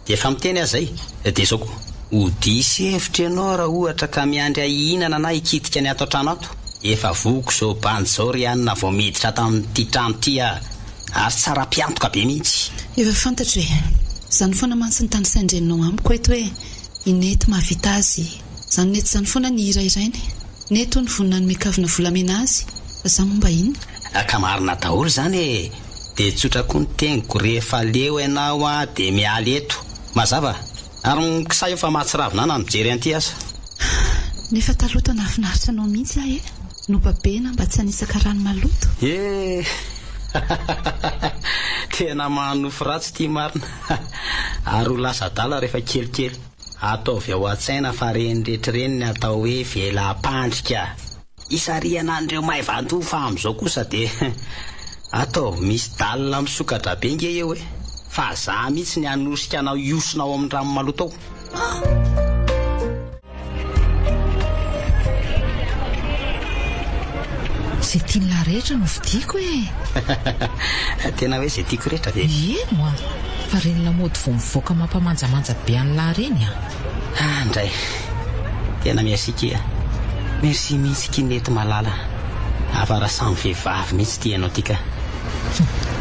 Dia efa miteny aho izay! Dia izao koa, ho diso hevitra ianao raha ohatra ka miandry ahy hihinana na hikitika ny ato an-trano ato. Efa voky izao bandy izao ry anona vao miditra ato amin'ity trano ity aho! Ary tsara mpiantoka be mihitsy. Efa fantatro e! Izany foana mantsy ny tanisain-dreninao amiko eto hoe i Nety mahavita azy. Izany Nety izany foana ny hira hirainy. Nety hono vonona hanome kavina volamena azy, fa za moa mba inona? Ka marina daholo izany e! Dia tsotra koa ny teniko, rehefa leo ianao an, dia miala eto. Mazava? Ary mikisaha eo fa mahatsiravina ahy na mijery an'ity aza. Nefa taloha toa nahafinaritra anao mihitsy aho e! Nobabena mba tsy hanisaka rano maloto. Eh! Tena mahanofy ratsy ity marina. Ary ho lasa adala rehefa kelikely. Ataovy ao an-tsaina fa reny rehetra ireny ny atao hoe vela-pandrika. Hisarihana an'ireo maivan-doha fa amin'izao kosa dia ataovy misy dalle misokatra be nge eo e! Fa za mihitsy ny hanosika anao hihosona ao amin'ny rano maloto ao. Izay tian'lah rehetra no vidiako e! Tena hoe izay tiako rehetra ve? Eny oa! Fa ireny lamaody vao mivoaka mampamanjamanja be an'lah ireny an! Ah ndray! Tena merci kia! Merci mihitsy ki nety malala! Hafa raha samy vehivavy mihitsy ity ianao ty ka!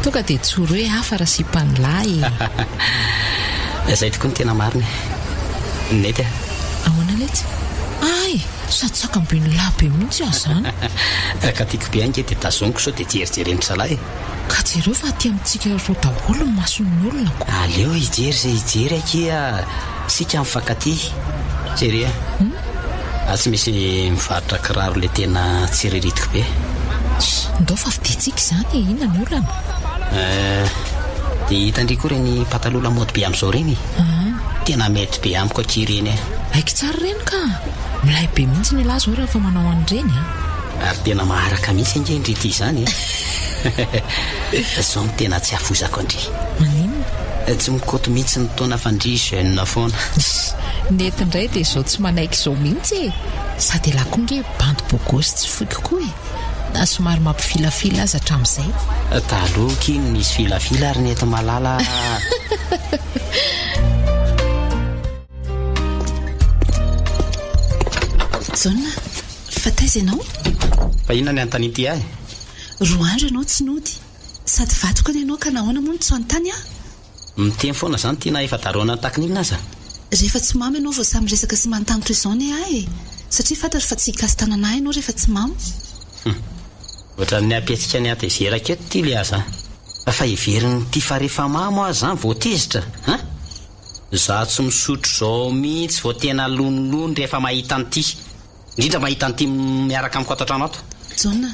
Tonga dia tsory hoe hafa raha sipan'lah e! Izay tokoa no tena marina e! Nety a! Ahoana letsy? Hay! Sady sakambin'lah be mihitsy aho izany! Ka tiako be ange dia tazoniko sao dia jerijerendry zalahy e! Ka jereo fa aty amintsika roa daholo ny mason'ny olona ko! Aleo hijery izay hijery akia isika mifankatia. Chérie a! Ah tsy misy mivarotra kiraro le tena tsiriritiko be. Ndao fa vidiantsika izany e, inona ny olana? Eh, dia hitan-dry koa ireny pataloha lamaody be amin'izao ireny e. Tena mety be amiko akia ireny e. Haiko tsara ireny ka! Milay be mihitsy ny ialahy izao rehefa manao an'ireny a. Ary tena maharaka mihitsy ange ndry ity izany e. Zao no tena tsy afoizako an-dry. Maninona? Tsy mikoty mihitsy ny taona fa ndry jeune foana. Nety indray dia izao tsy manaiky izao mihitsy e! Sady elah koa nge bandy beau gosse tsy foiko koa e! Na somary mampifilafila aza hatramin'izay. Taloha ky no nisy filafila ry nety malala a! Jaona, fa taiza ianao? Fa inona ny anontanian'ity ahy? Roa andro ianao tsy nody. Sady vadiko anie ianao ka nahoana moa no tsy hanontany aho? Miteny foana izany ity na efa darohana takin'inona aza. Rehefa tsy mamo ianao vao sahy miresaka sy manontany toy izao anie ahy e! Satria fantatro fa tsy hikasi-tanana ahy ianao rehefa tsy mamo. Hum. Ohatran'ny hampihetsika ny hatezerako eto ity le aza an! Fa heverin'ity fa rehefa mamo aho zany vao tezitra an! Za tsy misotro zao mihitsy vao tena lonilony rehefa mahita an'ity, indrindra mahita an'ity miaraka amiko ato an-trano ato. Jaona,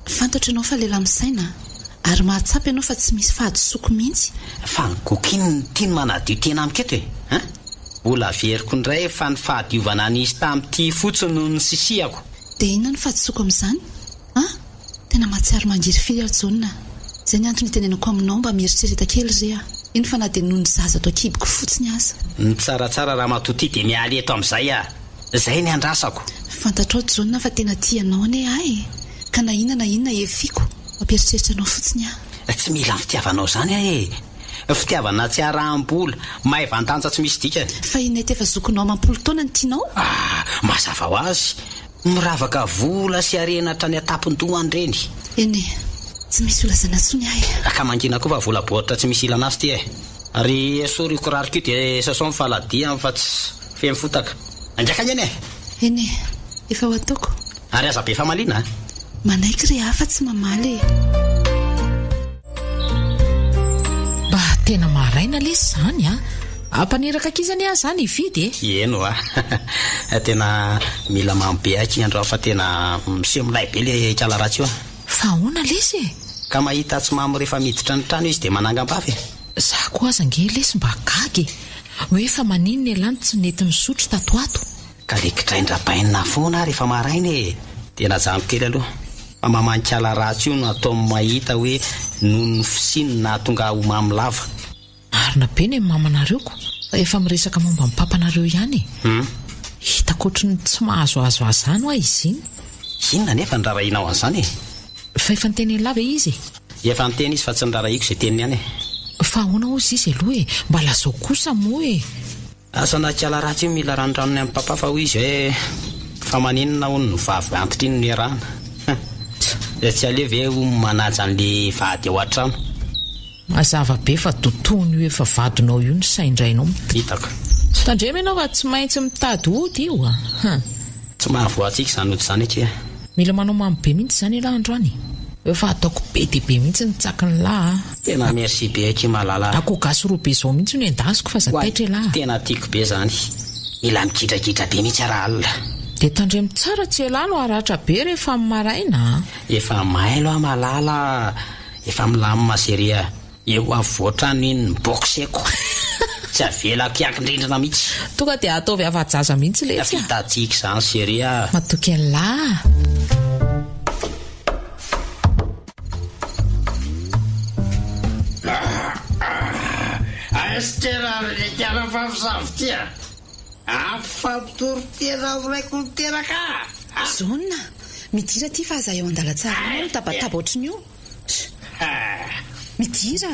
fantatro ianao fa lehilahy misaina ary mahatsapa ianao fa tsy misy fahadisoako mihitsy. Fa ny goky iny ity no manadio tena amiko eto e! An! Mbola averiko indray fa ny fahadiovana nisy tamin'ity fotsiny no nisisihako. Dia inona no fahadisoako amin'izany? An! Tena mahatsiaro mangirifiry aho Jaona a! Izay ny antony itenenako aminao mba mieritrereta kely re a! Eny fa na dia noho ny zaza ato an-kiboko fotsiny aza. Ny tsaratsara ramatoa ty dia miala eto amin'izay a! Izay ny andrasako. Fantatrao Jaona fa tena tia anao anie aho e! Ka na inona na inona efiko, mampieritreritra anao fotsiny aho. Tsy mila ny fitiavanao izany aho e! Fitiavana tsy araham-bola, maivan-danja tsy misy dikany. Fa i Nety efa zokinao amam-polo taona no tianao? Ah! Mazava ho azy. Miravaka vola sy harena hatrany an-tampon-dohany ireny. Eny e! Tsy misy ho lazaina intsony aho e! Ka mangina koa fa vola baoritra tsy misy ilana azy ity e! Ary esory io kiraroko io dia sasao ny faladiany fa tsy feno fotaka. Andraka eny e! Eny e! Efa ho ataoko. Ary aza be famaliana a! Manaiky re aho fa tsy mamaly e! Mba tena maraina lesy izany a! Hampaniraka ankizy anie aho izany hividy e! Eny hoa! Tena mila mamy be aky androany fa tena miseho milay be le ikala ratsy io a! Fa ahoana lesy e? Ka mahita tsy mamo rehefa miditra ny trano izy dia manangam-bava e! Za koa aza ange lesy mba gaga e! Hoe fa maninona ialahy no tsy nety nisotro tato ato? Ka le kidraindrabainina foana rehefa maraina e! Dia najanoko kely aloha fa mamankala ratsy io no ataony mahita hoe noho ny fisiany no nahatonga ahy ho mamo lava. Marina be ny mamanareo ko! Efa miresaka momba ny papanareo ihany e! Hitako ohatry ny tsy mahazoazo ahy izany hoa izy iny. Inona anefa no rarahianao an'izany e? Fa efa niteny an'lah ve izy e? Efa niteny izy fa tsy norarahiako izay teniny ihany e! Fa ahoana hozy izy aloha e? Mba lazao kosa moa e! Asa na kiala ratsy io mila ranondranony amin'i papa fa hoy izy hoe fa maninona hono ny vavy antitra iny no iarahana? Dia tsy aleo ve hono manaja an'le vady ao an-trano? Mazava be fa dotoan'io efa vadinao io ny sain-drainao. Hitako. Tandremo ianao fa tsy maintsy mitady hody io a! Hum. Tsy mahavoa antsika izany ody izany akia. Mila manao mamy be mihitsy izany ialahy androany. Efa ataoko be dia be mihitsy ny tsakin'lah a. Tena merci be akia Malala a. Akoho gasy roa be izao mihitsy no endasiko fa aza taitra elah a. Tena tiako be zany. Mila migidragidra be mihitsy aho rahalina. Dia tandremo tsara tsy elah no haratra be rehefa amin'ny maraina a. Efa mailo aho Malala a. Efa milamina chérie a. Eo afovoan-trano iny ny boxe-ko. Tsy avelako hiankin-drindrina mihitsy. Tonga dia ataovy afa-jaza mihitsy letsy a. Vitantsika izany chérie a. Matoky an'lah a. Aiza tena ry ikala famosavy ty a! Ampifampitory tena amin'ny raiko niteraka ahy a! Jaona, midira aty fa aza eo an-dalantsara eo ianao mitabataba ohatran'io. Midira!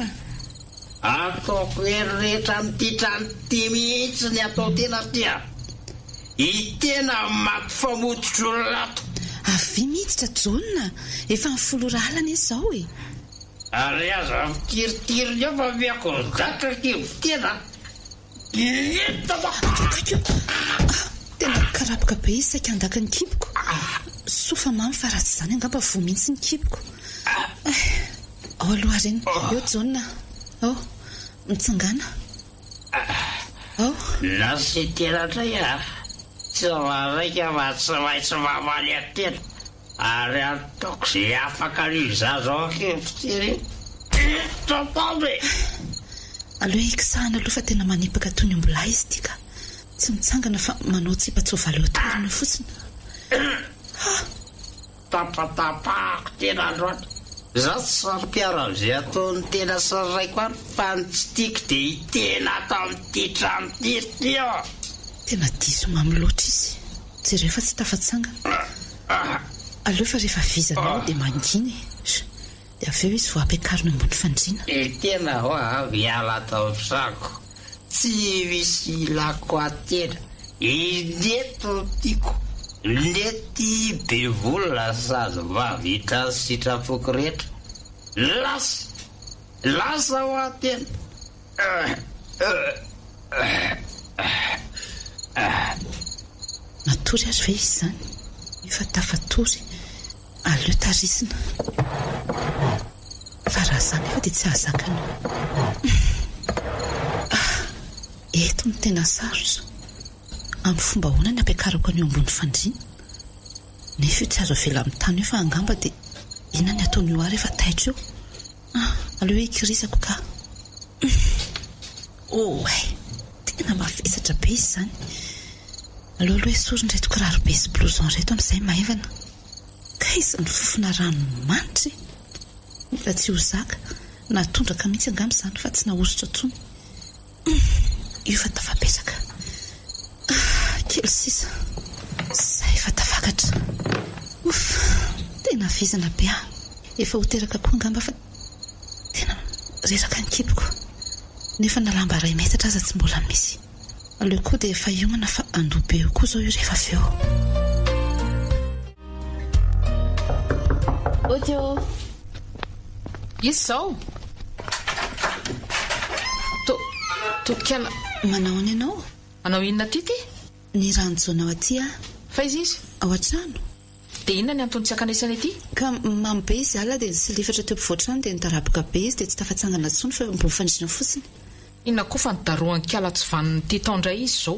Ataoko hery rehetra amin'ity trano ity mihitsy ny atao tena aty a! I tena maty famototr'olona ato! Avia miditra Jaona, efa ny folo ora alina anie izao e! Ary aza mitiritiry eo fa omeko ny datra kivy tena a! Akaiky io! Tena mikarapoka be izy saika handaka ny kiboko. Soa fa mamy fa raha tsy izany angamba voa mihitsy ny kiboko. Ao aloha Harena. Eo Jaona. Ao. Mitsangàna. Ao. Nasian-tena indray a! Tsy maraika fa tsy maintsy mamaly an-tena. Ary ataoko izay afaka an'io zaza ao an-kevitra io. Hiditra an-tany e! Aleo hikisahana aloha fa tena manipaka toy ny ombilahy izy ity ka. Tsy mitsangana fa manao tsipa-tsoavaly eo an-toerana eo fotsiny. Ha! Tapatapahako tena androany. Za tsy saro-piaro amin'izay ataon'ny tena sy ny raiko any fa ny tsy tiako dia i tena ato amin'ity trano ity ry ty a! Tena diso mamy loatra izy. Jereo fa tsy tafatsangana. Aleo fa rehefa vizana eo dia mangina e. Dia avy eo izy vao ampiakarina ambony fandriana. E tena hoa miala ato amin'ny tranoko. Tsy misy ilako ahy tena. Ireto no tiako. Lety be vola sady mahavita ny sitrapoko rehetra. Lasa! Lasa hoa tena. Natory ary ve izy izany? Efa tafatory. Aleo tarisina. Fa raha za nefa dia tsy hahazaka an'io. Ah! Eto no tena sarotra. Amin'ny fomba ahoana ny hampiakarako an'io ambony fandriana? Nefa io tsy azo avela amin'ny tany io fa angamba dia inona ny ataon'io ahy rehefa taitra eo? Ah! Aleo hikirizako ka. Oay! Tena mavesatra be izy izany. Aleo aloha esorina ireto kiraro be sy blouson ireto amin'izay maivana. Kaiza ny fofona ranomanitra e! Mila tsy ho zaka, na tondraka mihitsy angamba izany fa tsy nahosotra intsony. Hum! Io fa tafapetraka. Ah! Kely sisa. Izay fa tafakatra. Ouf! Tena vizana be aho. Efa ho teraka koa angamba fa tena reraka ny kiboko. Nefa na lamba iray metatra aza tsy mbola misy. Aleo koa dia efa hiomana fa handoa be eo koa izao io rehefa avy eo. Audio. Iza izao? To, tokana. Manao ahoana ianao? Manao inona aty ity? Ny rano Jaona ao aty aho. Fa iza izy? Ao an-trano. Dia inona ny antony tsy hankanesana ety? Ka mamo be izy alina dia nisilifatra teo ampovoan-trano dia nidaraboka be izy dia tsy tafatsangana intsony fa eo ambony fandriana fotsiny. Inona koa fa nidarohan'ny kala tsy vanon'ny ity tao indray izy izao.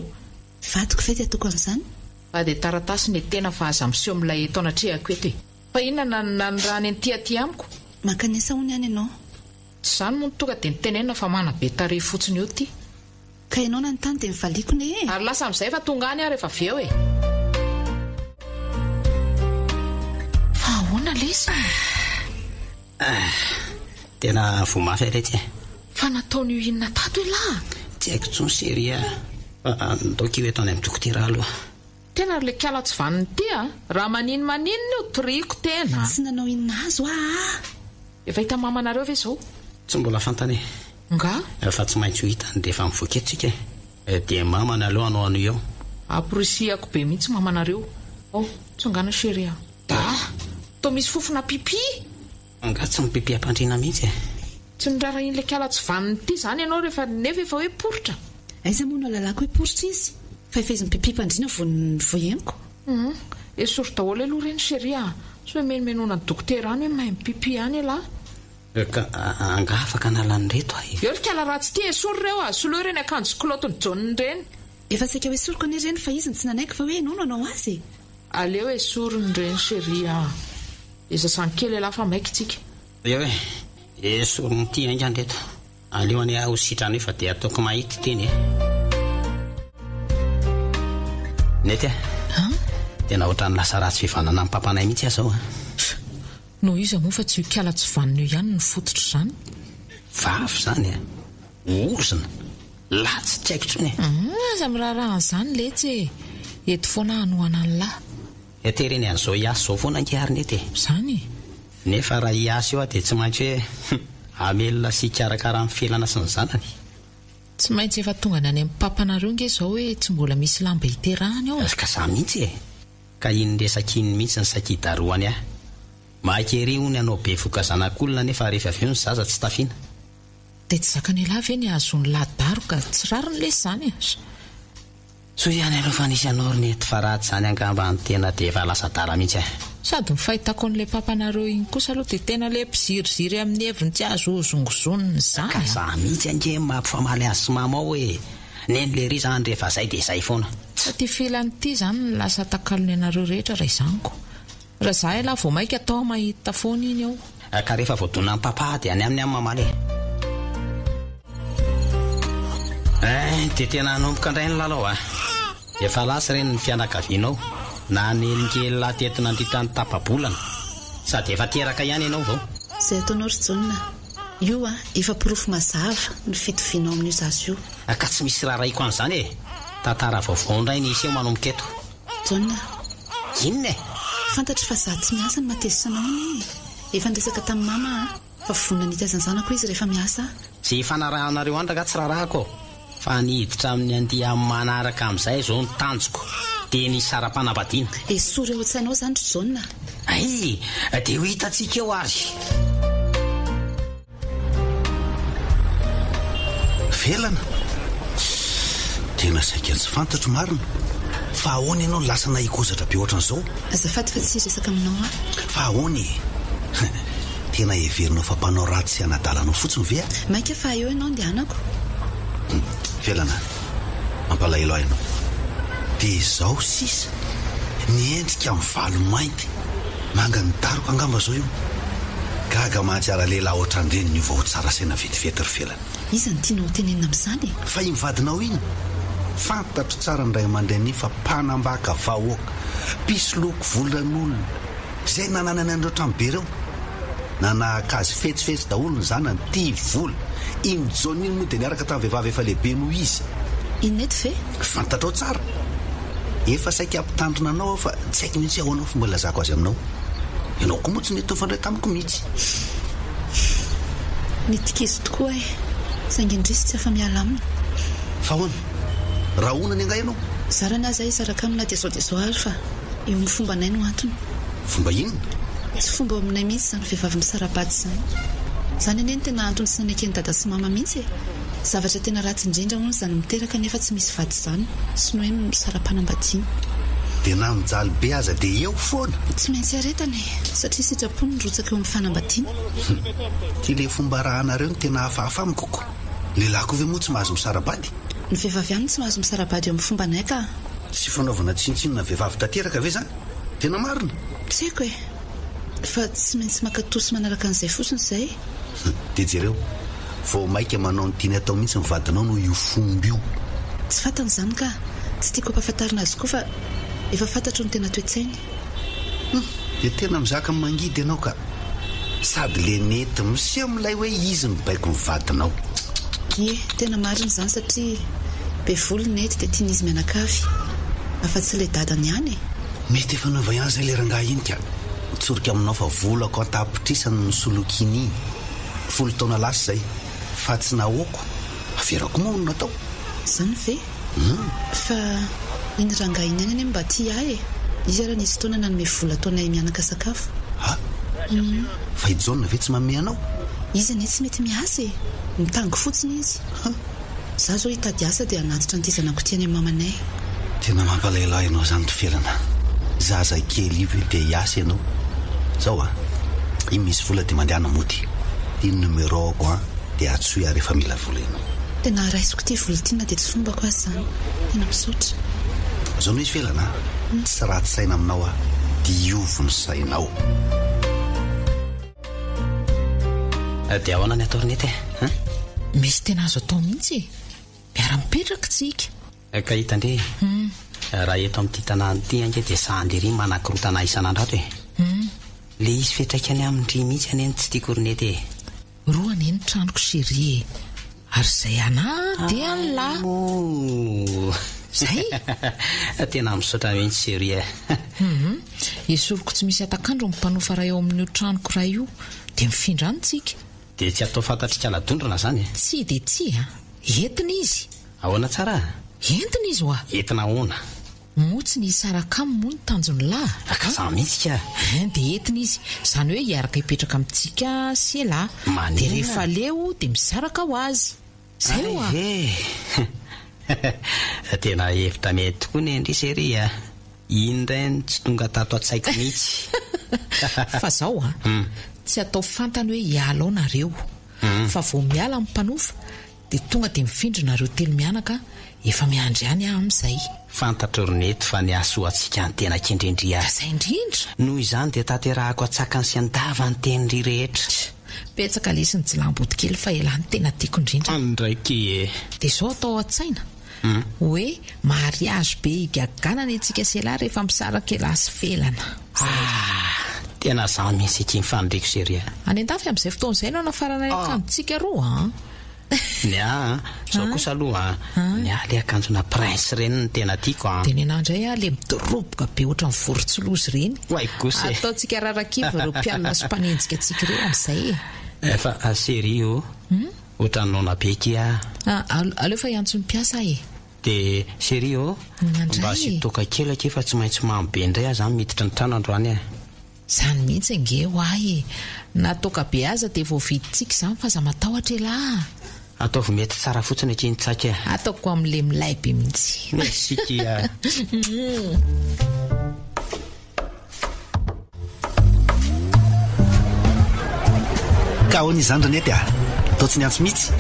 Vadiko ve dia ataoko an'izany? Fa dia taratasy ny tena fa aza miseho milay eto anatrehako eto e. Fa inona no nanirahany an'ity aty amiko? Mankanesa hono ihany ianao. Tsy izany moa no tonga dia nitenenina fa manabe tarehy fotsiny eo ity. Ka ianao nanontany dia nivaliako ne e! Ary lasa amin'izay fa tonga any aho rehefa avy eo e! Fa ahoana lesy e? Ah! Tena voa mafy aho letsy e! Fa nataon'io inona tato elah? Tsy haiko intsony chérie a! Fa ndao kio eto any amin'ny dokotera aloha. Tena ry le kala tsy vanona ity a! Raha manino maninona io toriko tena. Tsy nanao inona azy hoa ah! Efa hita mamanareo ve zao? Tsy mbola fantany e! Nga? Fa tsy maintsy ho hitany rehefa mivoaka eto tsika e! Dia mamany aloha hanao an'io eo. Amporisihako be mihitsy mamanareo. Oh, tsongana chérie a! Dah! Toa misy fofona pipi! Angaha tsy mipipi am-pandriana mihitsy e? Tsy norarahian'ilay kala tsy vanona ity izany ianao rehefa nefa efa hoe poritra. Aiza moa no ahalalako hoe poritra izy fa efa izy mipipi am-pandriana vao vao henoko. Hum, esory daholo aloha ireny chérie a! Sao himenomenona ny dokotera any hoe mahay mipipi ihany ialahy. Ka angaha afaka hanala an'ireto aho e? Eo ry kala ratsy ity, esory ireo a! Soloy ireny akanjo sy kilaotin'i Jaona ireny. Efa saika ho esoriko anie ireny fa izy no tsy nanaiky fa hoe ianao no hanao azy e! Aleo esoriny ireny chérie a! Dia sasany kely ialahy fa maika tsika. Eo e! Esoriny ity haingana ireto. Aleo anie aho ho sitrana eo fa dia ataoko mahity teny e! Nety a! Tena ohatran'ny lasa ratsy fivanana amin'ny papanay mihitsy aho izao a! Noho iza moa fa tsy io kala tsy vanona io ihany no fototr'izany? Vavy izany a! Ozona! Lahy tsy tiako intsony e! Aza miraharaha an'izany letsy e! Eto foana aho hanohana an'lah. Tereny an'izao hiasa izao foana ange ary nety e! Izany e! Nefa raha hiasa eo aho dia tsy maintsy hoe hum! Hamelona sy hikarakara an'i Felana sy ny zanany. Tsy maintsy efa tonga any amin'ny papanareo ange izao hoe tsy mbola misy lamba hiterahany ao e! Ka za mihitsy e! Ka iny resaka iny mihitsy ny saika hidarohany ahy. Maika ery hono hanao bevohoka zanak'olona nefa rehefa avy eo ny zaza tsy tafiana. Dia tsy zakan'ialahy ve ny hahazoan'ny lahy daroka? Tsy rariny lesy izany e! Soa ihany aloha fa nisy anao ry nety fa raha tsy izany angamba ny tena dia efa lasa adala mihitsy eh. Sady ny fahitako an'ilay papanareo iny kosa aloha dia tena ilay mpiziriziry amin'ny heviny tsy azo hozongozonina izany Ka an! za mihitsy ange no mampifamaly azy sy mama ao e! Neny lery izany rehefa zay dia zay foana. Fa ity filany ity izany no lasa takalony anareo rehetra raha izany ko! Raha za elah vao maika atao mahita foana iny eo. Ka rehefa voadonan'i papa dia any aminy aho mamaly e. Hein, dia tena hanomboka indray ny lalao a! Efa lasa ireny ny fianakavianao, nanelingelina ahy teto nandritra ny tapa-bolana. Sady efa teraka ihany ianao vao. Izay ataonao ry Jaona, io a, efa porofo mazava ny fitovianao amin'io zaza io. Ka tsy misy rarahiko an'izany e! Tantara vaovao indray ny hiseho manomboka eto. Jaona. Inona e? Fantatro fa izaho tsy miasa no mahatezitra anao anie e! Efa niresaka tamin'i mama aho fa vonona ny hitaiza ny zanako izy rehefa miasa aho. Izay ifanarahanareo any rangahy tsy rarahako ô! Fa ny hiditra amin'ny andiany manaraka amin'izay izao no tanjoko, dia ny hisara-panambadiana. Esory ao an-tsainao izany ry Jaona a! Hay! Dia ho hitantsika eo ary! Felana? Tena saika tsy fantatro marina. Fa ahoana ianao no lasa nahikozatra be ohatran'izao? Azafady fa tsy hiresaka aminao aho. Fa ahoana e? Tena heverinao fa mpanao ratsy sy hanadala anao fotsiny ve aho? Mainka fa eo ianao andehanako. Felana, mampalahelo ahy ianao. Dia izao sisa, ny endrika mivalo mainty. Manga ny daroka angamba izao io. Gaga mantsy aho raha lehilahy ohatran'ireny niova ho tsara saina vetivety ry Felana. Iza no tianao hotenenina amin'izany e? Fa iny vadinao iny? Fantatro tsara ny ray aman-dreniny iny fa mpanambaka vahoaka, mpisoloky volan'olona. Izay nananany an'ireo tranobe ireo. Nanahaka azy fetsifetsy daholo ny zanany, tia vola. Iny Johnny iny moa dia niaraka tamin'ny vehivavy efa lehibe noho izy. I Nety ve? Fantatrao tsara. Efa saika hampitandrina anao aho fa tsy haiko mihitsy hoe ahoana ny fomba hilazako azy aminao. Ianao koa moa tsy nety nifandray tamiko mihitsy. Nitikizo tokoa aho e. Saingy indrisy tsy afa-miala aminy. Fa ahoana? Rahonany angaha ianao? Zarany aza aho hisaraka aminy na dia izao dia izao ary fa eo amin'ny fombanay no antony. Fomba inona? Tsy fomba ao aminay mihitsy izany vehivavy misara-bady izany. Izany anie no tena antony tsy naneken'i dada sy mama mihitsy e! Zavatra tena ratsy indrindra hono izany miteraka nefa tsy misy vady izany sy ny hoe misara-panambadiana. Dia na mijaly be aza dia eo foana? Tsy maintsy aretana e! Satria sitrapony ny rotsaka eo amin'ny fanambadiana. Hum! Ity ilay fomba arahanareo no tena hafahafa amiko ko! Lehilahy koa ve moa tsy mahazo misara-bady? Ny vehivavy ihany no tsy mahazo misara-bady eo amin'ny fombanay ka! Tsy fanaovana tsinontsinona vehivavy tanteraka ve izany? Tena marina? Tsy haiko e! Fa tsy maintsy mankatò sy manaraka an'izay fotsiny izay e! Dia jereo, vao maika manao ny tiany atao mihitsy ny vadinao noho io fomba io. Tsy fantany izany ka! Tsy tiako hampahafantarina azy koa fa efa fantatro ny tena toe-tsainy. Hum! Dia tena mizaka ny mangidy ianao ka! Sady le nety miseho amin'ilay hoe izy mibaiko ny vadinao. Ie, tena marina izany satria be vola i Nety dia tian'izy mianakavy. Afa-tsy ilay dadany ihany e! Mety efa niova ihany izay ilay rangahy iny ka! Tsoriko aminao fa volako an-tapitrisany no nisolokiany iny. Folo taona lasa izay. Fa tsy nahoako. Averako moa no natao. Izany ve? Fa iny rangahy iny ihany anie mba tia ahy e! Izy ara nisy fotoana nanome vola ataonay mianaka sakafo. Ha? Fa i Jaona ve tsy manome anao? Izy anie tsy mety miasa e! Mitango fotsiny izy. Ha? Za zao hitady asa dia hanatitra an'ity zanako ity any amin'ny mamanay. Tena mampalahelo ahy ianao izany ry Felana. Zaza kely io ve dia hiasa ianao? Zao a! Iny misy vola dia mandehana mody. Ity ny numéro-ko an, dia antsoy ahy rehefa mila vola ianao. Tena raisiko ity vola ity na dia tsy fombako aza izany. Tena misaotra. Zao no izy Felana a! Tsy ratsy saina aminao aho. Diovy ny sainao. Dia ahoana ny atao ry Nety e? Hein? Misy tena azo atao mihitsy e! Miara-mipetraka tsika. Ka hita ndry e! Raha eto amin'ity tanàna ity ange dia sahan'dry ry manakorontana ahy isan'andro ato e! Le hisy fiantraikany amin-dry mihitsy anie no tsy tiako ry Nety e! Roa anie ny tranoko chérie e! Ary izay anà dia an'lah! Zay? Tena misaotra mihitsy chérie e! Hum! Esoriko tsy misy hatak'andro ny mpanofa iray ao amin'io tranoko iray io, dia mifindra any tsika. Dia tsy atao fantatr'ikala dondrona zany e? Tsia dia tsia a! Entina izy! Ahoana tsara? Entina izy hoa! Entina ahoana? Moa tsy ny hisaraka aminy moa ny tanjon'lah a? Ka za mihitsy ka! Hein, dia entina izy, izany hoe hiaraka hipetraka amintsika sy elah. Maninona? Dia rehefa leo dia misaraka ho azy. Zay hoa! Hay ve! Tena hevitra mety tokoa ny an-dry chérie a! Iny indray no tsy tonga tato an-tsaiko mihitsy. Fa zao a! Tsy atao fantany hoe hiala ao nareo. Fa vao miala ny mpanofa Dia tonga dia mifindra nareo telo mianaka efa miandry any aho amin'izay. Fantatro ry Nety fa ny hahasoa antsika ny tena kendren-dry ahy. Ka zay indrindra! Noho izany dia tanterahako an-tsakany sy an-davany ny tenin-dry rehetra. Tch! Betsaka lesy ny jilamboto kely fa elah no tena tiako indrindra. Andraiky e! Dia zao atao an-tsaina, hoe mariage be higagana anie tsika sy elah rehefa misaraka elah sy Felana. Ah! Tena za mihitsy akia ny faniriako chérie a! Any an-dafy amin'izay fotoana izay no hanafarana ny akanjontsika roa an! Ny ahy an, zao kosa aloha an, ny ahy le akanjona prince ireny no tena tiako an. Dia ny anah indray an, le midoroboka be ohatran'ny vorontsiloza ireny. Oay kosa e. Ataontsika rarakivy ireo mpialona sy mpanenjika antsika ireo amin'izay e. Fa chérie o, ohatran'ny noana be akia ah. Aleo fa hiantso ny mpiasa aho e. Dia chérie o, mba asio toaka kely akia fa tsy maintsy mamo be indray aho zany miditra ny trano androany e. Zany mihitsy ange ho ahy e! Na toaka be aza dia voavidintsika izany fa aza matahotra elah a! Ataovy mety tsara fotsiny akia ny tsaky a. Ataoko amle milay be mihitsy. Merci kia. Ka ahoana izany ry Nety a? Toa tsy niantso mihitsy?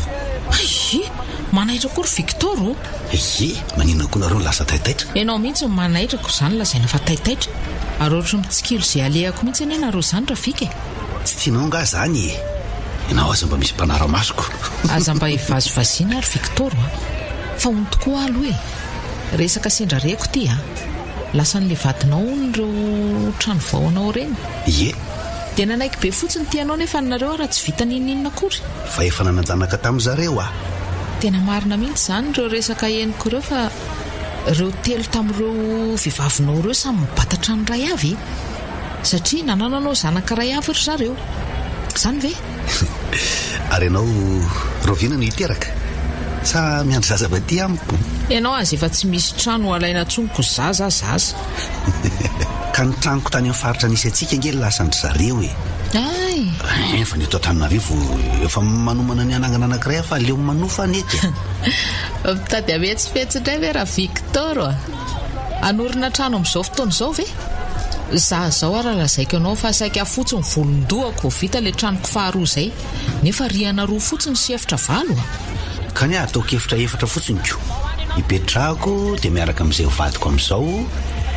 Hay! Manaitra koa ry Victor ô! Ie, maninona koa nareo no lasa taitaitra? Ianao mihitsy no manaitra ko izany lazaina fa taitaitra. Ary ohatry ny mitsikilo izay alehako mihitsy anie nareo izany Rafika e! Tsy tianao angaha izany e? Ianao aza mba misy mpanara-maso ko! Aza mba hivazivaziana ary Victor a! Fa hono tokoa aloha e! Resaka sendra reko ity a! Lasan'ilay vadinao hono ireo trano vao anao ireny? Ie. Dia nanaiky be fotsiny ity anao nefa nareo ara tsy vita n'inon'inona akory. Fa efa nanan-janaka tamin-dry zareo aho. Tena marina mihitsy izany ireo resaka henoko ireo fa ireo telo tamin'ireo vehivavinao ireo samy mibata trano iray avy e! Satria nanananao zanaka iray avy ry zareo. Izany ve? Ary ianao rahoviana no hiteraka? Sa miandry zaza avy aty amiko? Ianao aza efa tsy misy trano ho alaina intsony ko zaza zaza. Ka ny tranoko tany amin'ny faritra nisy antsika ange lasan-dry zareo e! Hay! Hein, fa ny eto Antananarivo efa manomana ny hanangana anankiray aho fa aleo manofa anie dia. Mitady hametsifetsy indray ve ra-Victor a? Hanorina trano amin'izao fotoana izao ve? Za zao ara lazaiko anao fa saika fotsy ny volon-dohako vao vita ilay tranoko faharoa izay, nefa rihana roa fotsiny sy efitra valo a! Ka ny ahy ataoko efitra efatra fotsiny ko! Ipetrahako dia miaraka amin'izay ho vadiko amin'izao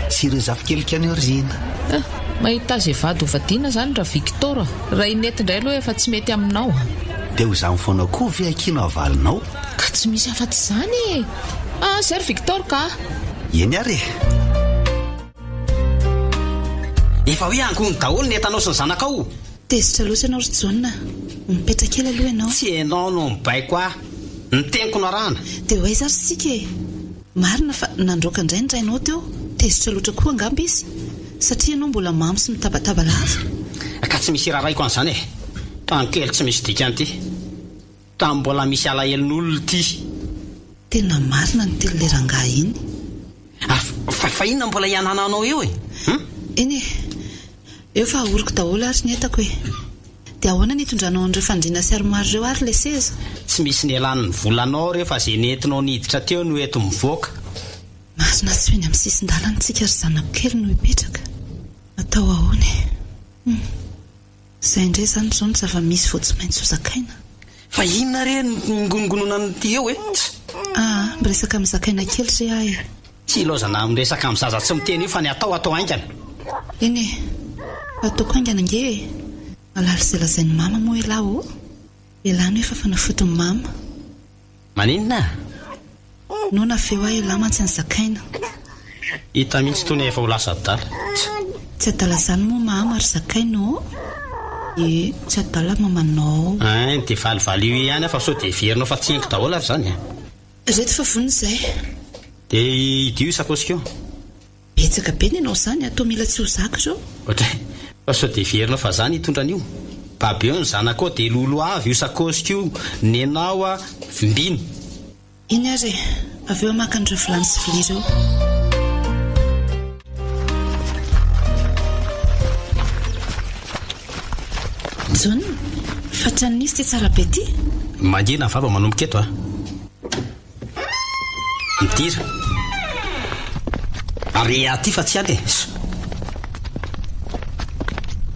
sy ireo zafikeliko any aoriana. Eh! Mahita izay vady ho vadiana izany ra Victor a! Raha i Nety indray aloha efa tsy mety aminao a! Dia ho izany foana koa ve akia no havalinao? Ka tsy misy afa-tsy izany e! Ah, zay ry Victor ka! Eny ary e! Efa hoe angony daholo ny entanao sy ny zanakao. Tezitra loatra ianao ry Jaona. Mipetraha kely aloha ianao. Tsy ianao no mibaiko ahy. Ny teniko no arahana. Dia ho aiza ary isika e? Marina fa nandroaka indray ny rainao teo. Tezitra loatra koa angamba izy. Satria ianao mbola mamo sy mitabataba lava. Ka tsy misy iraraiko an'izany e! Trano kely tsy misy dikany ity. Tany mbola misy alahelon'olona ity. Tena marina ny tenin'ilay rangahy iny. Ary fa fa inona mbola hianananao eo e? Hum? Eny e! Eo fa ahoriko daholo ary ny entako e! Dia ahoana ny hitondranao an'ireo fandriana sy armoire ireo ary ilay seza? Tsy misy nialan'ny volanao ireo fa izay nentinao niditra teo no eto mivoaka. Marina tsy ho eny amin'ny sisin-dalana tsika ry zanako kely no hipetraka. Atao ahoana e? Hum. Izay indray izany izao no zava-misy vao tsy maintsy ho zakaina. Fa inona re no ingonongonona an'ity eo e? Tss. Aa, miresaka amin'i Zakaina kely re aho e. Tsy ilaozana miresaka amin'ny zaza tsy miteny io fa ny atao atao haingana. Eny e, fa ataoko haingana ange e. Mahalala izay lazain'i mama moa elah ô? Elah no efa fanafodin'i mama. Maninona? Noana avy eo aho elah mantsy ny zakaina. Hita mihitsy tony efa ho lasa adala. Tsa. Tsy adala zany moa mama ry zakaina ô. Ie, tsy adala mamanao. Ein, dia valivalio ihany aho fa sao dia heverinao fa tsy henoko daholo ary izany e. Ireto fa vonona izay. Dia idio io sakaosiko io. Betsaka be ny anao izany a, toa mila tsy ho zaka izao. Ohatray, fa sao dia heverinao fa za nitondra an'io? Babeo ny zanakao dia lolohavy io sakaosiko io, nenao a, vimbino. Eny ary e, avy eo maka an'ireo vilany sy vilia ireo. Jaona, fa tranon'iza ity tsara be ity? Mangina ny vava manomboka eto a. Midira. Ary aty fa tsy any e.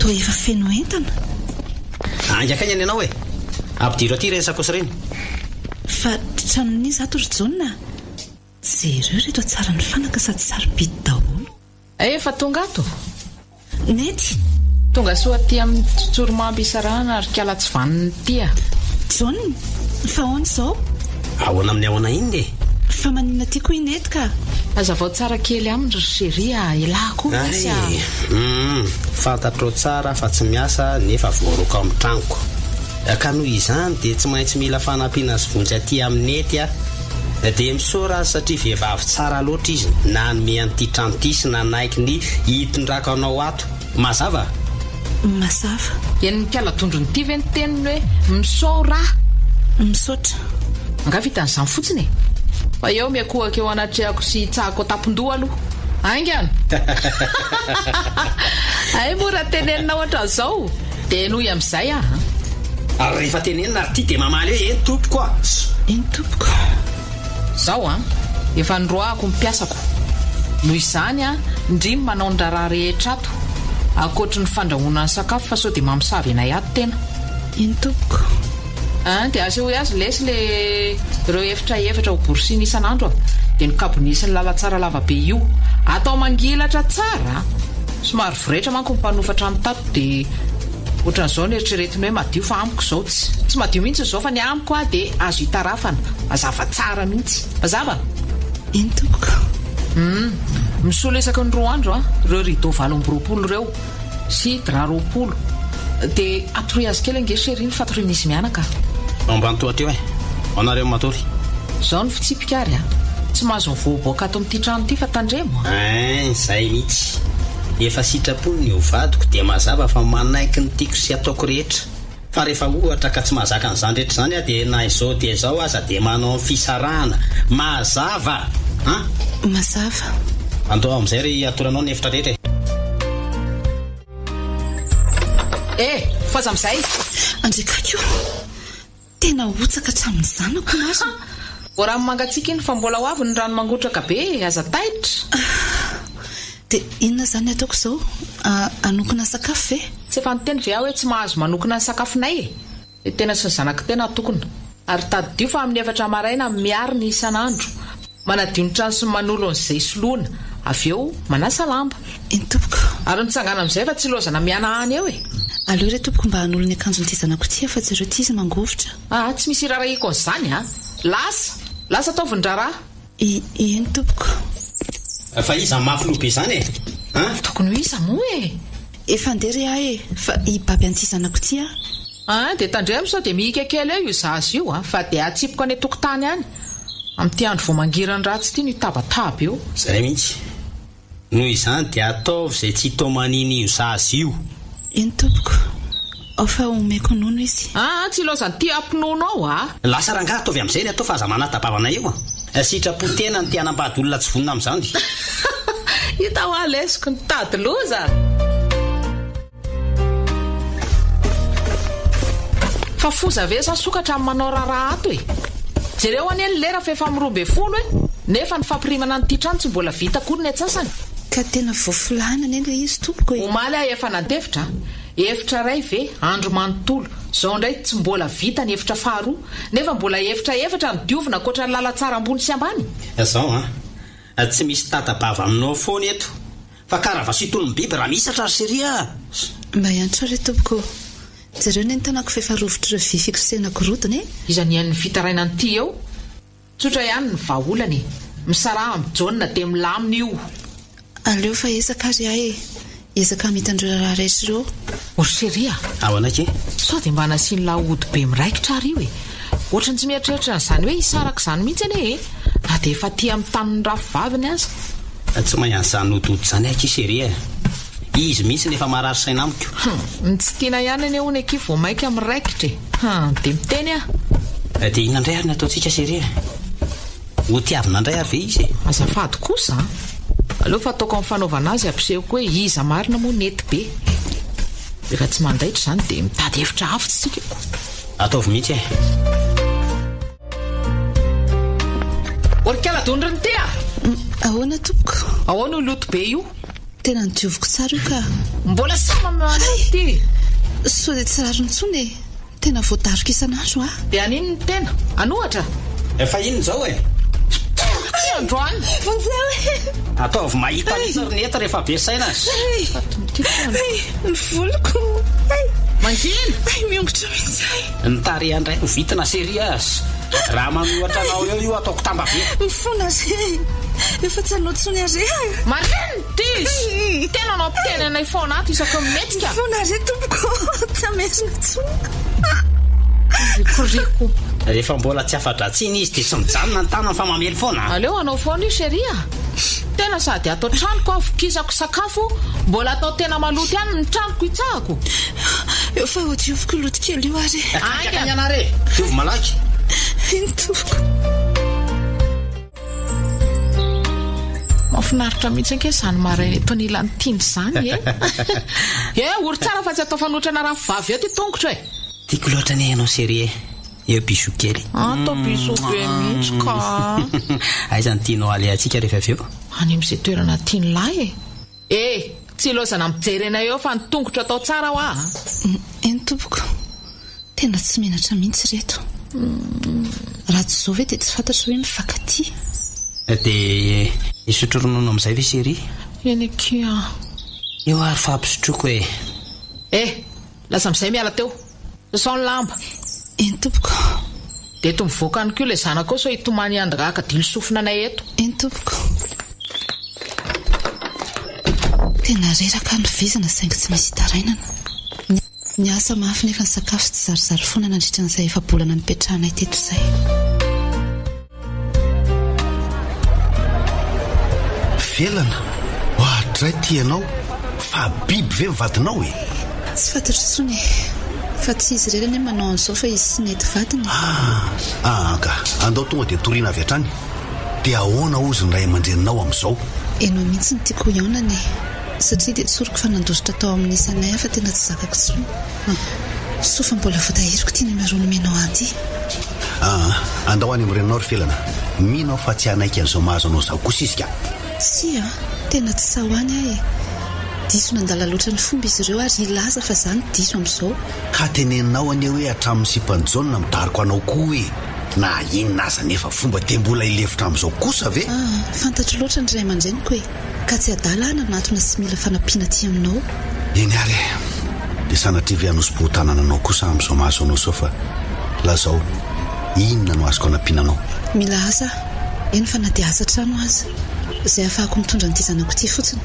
Toa efa feno entana. Haingakaingana ianao e. Ampidiro aty ireny sakaosy ireny. Fa tranon'iza ato ry Jaona a? Jereo ireto hatsaran'ny fanaka sady sarobidy daholo. Efa tonga ato? Nety. Tonga soa aty amin'ny Tsotsorimamby isarahana ry kala tsy vanona ity a. Jaona, fa ahoana izao? Ahoana amin'ny ahoana inona e? Fa maninona aty koa i Nety ka? Hazavao tsara kely aminy ry chérie a, elah koa mintsy a. Hay, humm, fantatrao tsara fa tsy miasa nefa voaroaka ao amin'ny tranoko. Ka noho izany dia tsy maintsy mila fanampiana sy vonjy aty amin'i Nety aho. Dia misaora azy satria vehivavy tsara loatra izy nanome an'ity trano ity sy nanaiky ny hitondrako anao ato. Mazava? Mazava. Henon'ny kala dondrona ity ve ny teniny hoe misaora? Misaotra. Angaha vitan'izany fotsiny e? Fa eo miakohaka eo anatrehako sy hitsahako an-tampon-doha aloha. Haingana! Hay moa raha tenenina ohatran'izao dia henoy amin'izay aho an! Ary rehefa tenenina ary ity dia mamaly hoe eny tompoko a! Eny tompoko. Zao an, efa noroahako ny mpiasako. Noho izany an, ndry ny manao ny raharaha rehetra ato. Ankoatry ny fandrahoana ny sakafo fa sao dia mamosavy anay ato tena. Eny tompoko. An, dia asehoy azy lesy le ireo efitra efatra ho borosiana isan'andro a! Dia ny kabonia sy ny lalantsara lava be io. Atao mangilatra tsara a! Somary voretra manko ny mpanofa trano tato dia ohatran'izao no eritreretiny hoe madio fa amiko izao tsy tsy madio mihitsy izao fa ny amiko a dia azo itarafana, mazava tsara mihitsy. Mazava? Eny tompoko. Hum, misolo isaky ny roa andro a, ireo rideau 28 ireo sy drap 20. Dia atoroy azy kely ange chérie ny fatorian'izy mianaka a. Ao ambany tohatra eo e. Ao nareo matory. Izao ny fitsipika ary a. Tsy mahazo mivoaboaka ato amin'ity trano ity fa tandremo a. Ein, izay mihitsy. Efa sitrapony ny ho vadiko dia mazava fa manaiky ny tiako sy ataoko rehetra. Fa rehefa ohatra ka tsy mahazaka an'izany rehetra izany aho dia na izao dia izao aza dia manao ny fisarahana. Mazava an! Mazava. Andao amin'izay ry atoranao ny efitra rehetra e. Eh! Foza amin'izay! Andriakaiky o! Tena hotsaka hatramin'ny zanako marina. Vao rano mangatsiaka iny fa mbola ho avy ny rano mangotraka be e! Aza taitra! Dia inona izany ataoko izao? Hanokona sakafo ve? Tsy efa niteny ve aho hoe tsy mahazo manokona ny sakafonay e! Ny tena sy ny zanak'i tena atokona. Ary tadidio fa amin'ny efatra maraina miarina isan'andro. Manadio ny trano sy ny manolo an'izay soloina. Avy eo manasa lamba. Eny tompoko. Ary mitsangàna amin'izay fa tsy ilaozana mihanahana eo e! Aleo re tompoko mba hanolo ny akanjon'ity zanako ity fa jereo ity izy mangovitra. Aa tsy misy irarahiako an'izany a! Lasa! Lasa ataovy ny raharaha! I, eny tompoko. Fa iza mafy loha be izany e? An? Tokony ho iza moa e? Efa handeha re aho e! Fa hibaby an'ity zanako ity aho. An, dia tandremo sao dia mihika kely eo io zaza io an, fa dia atsipiko any an-tokotany any. Amin'ity andro vao mangiran ratsy ity no hitabataba eo. Izay mihitsy. Noho izany dia ataovy izay tsy hitaoman'iny io zaza io. Eny tompoko. Ao fa omeko nono izy. Aa tsy ilaozan'ity hampinono ao a! Lasa rangahy ataovy amin'izay ny atao fa aza manata-bavana eo a! Sitrapo tena ny te hanambady olona tsy vonona amin'izany. Hita hoa lesiko nitady loza! Fa foza ve za sokatra amin'ny manao raharaha ato e! Jereo anie ny lera fa efa amin'ny 12 e! Nefa ny fampirimana an'ity trano tsy mbola vita akory ny antsasany. Ka tena voafolahina anie ilay izy tompoko e! Omaly aho efa nandefitra a! Efitra iray ve? Andro manontolo. Izao indray tsy mbola vita ny efitra faharoa. Nefa mbola efitra efatra no diovina ankoatra ny lalantsara ambony sy ambany. Zao an! Tsy misy tata-bava aminao foana eto. Fa kara vasoy tolom biby raha mihisatra ry chérie a! Mba hiantrao re tompoko ô! Jereo anie ny tanako f'efa rovitr'ireo vy fikosehana gorodona e! Iza nihaino ny fitarainan'i ty eo? Tsotra ihany ny vahaolana e! Misaraha amin'i Jaona dia milamina io! Aleo fa ezaka ary aho e! Ezaka hamita an'ireo raharaha rehetra ireo. O ry chérie a! Ahoana akia? Sao dia mba nasian'i laody be miraikitra ary io e! Ohatran'ny tsy mieritreritra an'izany hoe hisaraka izany mihitsy anie e! Na dia efa aty amin'ny tanin'ny rafivaviny aza. Tsy mahay an'izany hodiody izany akia chérie a! Izy mihitsy no efa marary saina amiko. Hum! Ny tsy tiana ihany anie hono akia vao mainka miraikitra e! Hum! Dia miteny aho. Dia inona indray ary ny ataontsika chérie a? Ho tiavina indray ary ve izy e? Azafady kosa a! Aleo fa ataoko amin'ny fanaovana azy hampisehoko hoe iza marina moa nety be. Rehefa tsy mandaitra izany dia mitady hevitra hafa isika ko. Ataovy mihitsy e! Ory kala dondrona ity a! Ahoana tompoko? Ahoana io loto be io? Tena nodioviko tsara io ka. Mbola sama manao ity. Sao dia tsy rariny intsony e! Tena voadaroka isan'andro ah. Dia an'inona ny tena? An'ohatra? Efa inona izao e? Tsy androany. Vonjeo e! Ataovy mahita mihitsy ry nety rehefa be saina. Hay, ny voloko. Hay. Mangina! Hay, miongotra mihitsy hay. Ny tarehy indray no vitina serious. Raha manohatra anao eo io ataoko tambabe. Mifona re. Efa tsy hanao intsony are ah. Marina ity! Tena mampiteny anay foana ato isaky ny mihetsika. Mifona re tompoko, tsy hamerina intsony. Rikoriko. Rehefa mbola tsy afa-dratsiny izy dia tsy mijanona ny tanany fa mamely foana. Aleo hanao foana io chérie a! Tena sady ato an-tranoko aho vokisako sakafo, mbola atao tena maloto ihany ny tranoko hitsahako. Eo fa hodioviko loto kely io ary e. Haingana ary e! Diovy malaky. Eny tompoko. Mahafinaritra mihitsy ange izany maraina eto anilan'i Tiana izany e! Eh, ory tsara fa tsy atao fanotrana rafivavy eo ity tongotro e! Tiako loatra anie ianao chérie e. Eo bisou kely. Atao bisou be mihitsy ka. Aiza no tianao alehantsika rehefa avy eo? Any amin'izay toerana tian'i lahy e. E! Tsy ilaozana mijery anay eo fa ny tongotra atao tsara hoa a! Eny tompoko. Tena tsy menatra mihitsy ireto. Raha tsy izao ve dia tsy fantatro hoe mifankatia. Dia hisotro ronono amin'izay ve chérie? Eny akia a! Eo ary fa ampisotroiko e! E! Lasa amin'izay miala teo. Sasao ny lamba. Eny tompoko. Dia eto mivoaka any koa ilay zanakao sao hitomany hiandraka dilo sofina anay eto. Eny tompoko. Tena reraka ny vizana saingy tsy misy itarainana. Niasa mafy nefa ny sakafo tsy zarizary foana nandritra an'izay efa-bolana nipetrahanay teto izay. Felana, oadray ty ianao, fa biby ve ny vadinao e? Tsy fantatro intsony e! Fa tsy izy irery anie manao an'izao fa izy sy Nety vadiny e! Ah, ka, andao tonga dia toriana avy hatrany. Dia ahoana hozy ny ray aman-dreninao amin'izao? Ianao mihitsy no tiako hihaonana e! Satria dia tsoriko fa nandositra tao amin'ny isanay aho fa tena tsy zakako intsony. Soa fa mbola voatahiriko ity numéro nomenao ahy ity. Aa, andao any amin'ny reninao ry Felana. Mino aho fa tsy hanaiky an'izao mahazo anao izao kosa izy ka. Tsia, tena tsy sahy ho any aho e. Diso nandala loatra ny fomba izy ireo ary hilaza fa za no diso amin'izao. Ka teneninao anie hoe hatramin'ny sipan'i Jaona midaroka anao koa e. Na inona aza anefa fomba dia mbola hilefitra amin'izao kosa ve? Aa, fantatro loatra ny ray aman-dreniko e. Ka tsy adala aho nanatona sy mila fanampiana aty aminao. Eny ary e! Dia sanatria ve hanosi-bohon-tanana anao kosa amin'izao mahazo anao izao fa lazao, inona no azoko anampiana anao? Mila asa aho, eny fa na dia asa an-trano aza. Izay ahafahako mitondra an'ity zanako ity fotsiny.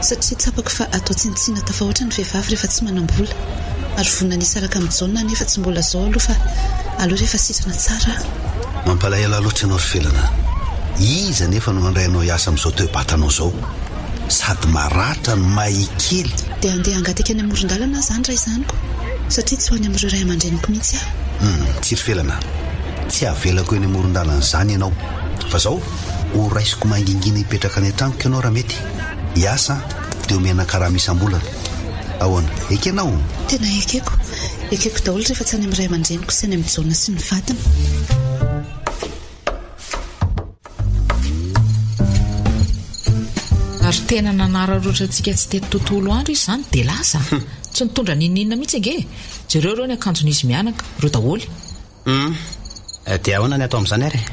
Satria tsapako fa atao tsinontsinona tafahoatra ny vehivavy rehefa tsy manam-bola. Ary vonona ny hisaraka amin'i Jaona aho nefa tsy mbola izao aloha fa aleo rehefa sitrana tsara aho. Mampalahelo ahy loatra ianao ry Felana a! Iza anefa no handray anao hiasa amin'izao toe-batanao izao? Sady maratra no mahia kely. Dia handeha hangataka eny amoron-dalana aho izany raha izany ko! Satria tsy ho any amin'ireo ray aman-dreniko mihitsy aho. Hum, tsia ry Felana a! Tsy havelako eny amoron-dalana izany ianao. Fa izao, ho raisiko mangingina hipetraka any an-tranoko ianao raha mety. Hiasa dia omena karama isam-bolana. Ahoana? Ekenao? Tena ekeko. Ekeko daholo rehefa tsy any amin'ny ray aman-dreniko sy any amin'i Jaona sy ny vadiny. Ary tena nanararaotra antsika tsy teto tontolo andro izy izany dia lasa. Tsy nitondra n'inon'inona mihitsy ange e. Jereo ireo ny akanjon'izy mianaka, ireo daholo. Hum. Dia ahoana ny atao amin'izany ary e?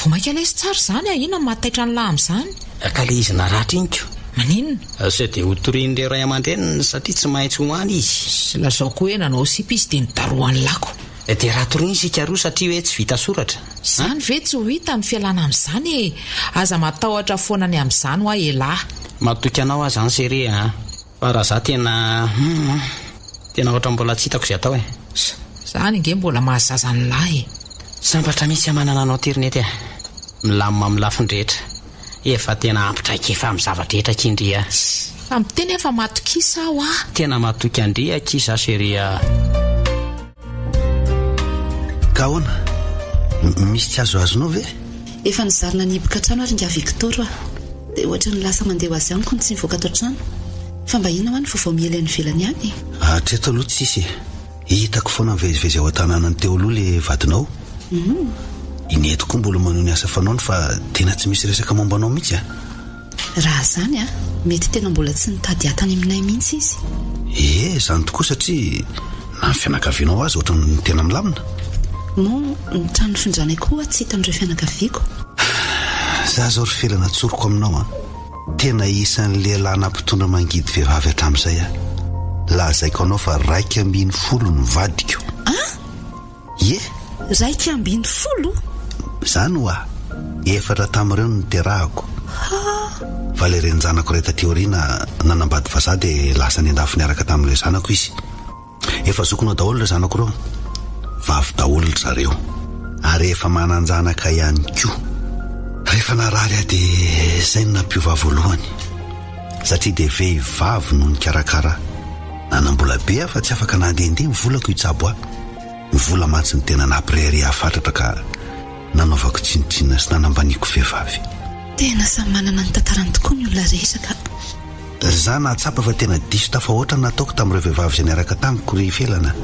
Vao mainka lesy tsara izany a! Inona no mahataitra an'lah amin'izany? Ka le izy naratra iny ko! Maninona? Sao dia ho torian'ireo ray aman-dreniny satria tsy maintsy ho any izy. Lazao koa hoe nanao sipa izy dia nodarohan'ny lako. Dia raha toriana isika roa satria hoe tsy vita soratra? Izany ve tsy ho hita ny fialana amin'izany e! Aza matahotra foana ny amin'izany hoa elah. Matoky anao aho izany chérie a! Fa raha za tena humm tena ohatran'ny mbola tsy hitako izay atao e. Sa, zany ange mbola mahazaza ny lahy e. Sambatra mihitsy aho manana anao ty ry Nety a. Milamina amin'ny lafiny rehetra. Efa tena ampy traikefa amin'ny zava-drehetra akia ndry a. Fa miteny aho fa matokisa aho a. Tena matoky an-dry akia za chérie a. Ka ahoana? Misy tsy azoazonao ve? Efa nizarina nihiboka an-trano ary ingahy Victor a! Dia ohatran'ny lasa mandeha ho azy amiko ny tsy mivoaka ato an-trano. Fa mba inona hoa ny vaovao miely any ivelany any e? Hatreto aloha tsisy e! Hitako foana mivezivezy ao an-tanànany teo aloha le vadinao. I Nety koa mbola manohy ny asa fanaony fa tena tsy misy resaka momba anao mihitsy a! Raha izany a, mety tena mbola tsy nitady ahy tany aminay mihitsy izy. Ie, izany tokoa satria na ny fianakavianao aza ohatran'ny tena milamina. Moa ny trano nifindranay koa tsy hitan'ireo fianakaviako. Za zao ry Felana tsoriko aminao a, tena isan'ny lehilahy nampitondra mangidy vehivavy hatramin'izay aho. Lazaiko anao fa 11 ny vadiko. An! Ie! 11? Izany ho'a! Efatra tamin'ireo no niterahako. Ha! Fa ilay renin-janako iray taty aoriana nanambady vazaha dia lasa any an-dafy niaraka tamin'ilay zanako izy. Efa zokinao daholo ireo zanako ireo. Vavy daholo ry zareo. Ary efa manan-janaka ihany koa. Rehefa narary aho dia izay no nampiova ahy voalohany. Satria dia vehivavy no nikarakara ahy. Nanam-bola be aho fa tsy afaka nandehandeha ny volako hitsabo ahy. Ny vola mantsy no tena nampirehareha ahy fatratra ka nanaovako tsinontsinona sy nanambaniako vehivavy. Tena samy manana ny tantarany tokoa ny olona rehetra ka. Za nahatsapa fa tena diso tafahoatra ny nataoko tamin'ireo vehivavy izay niaraka tamiko ry Felana.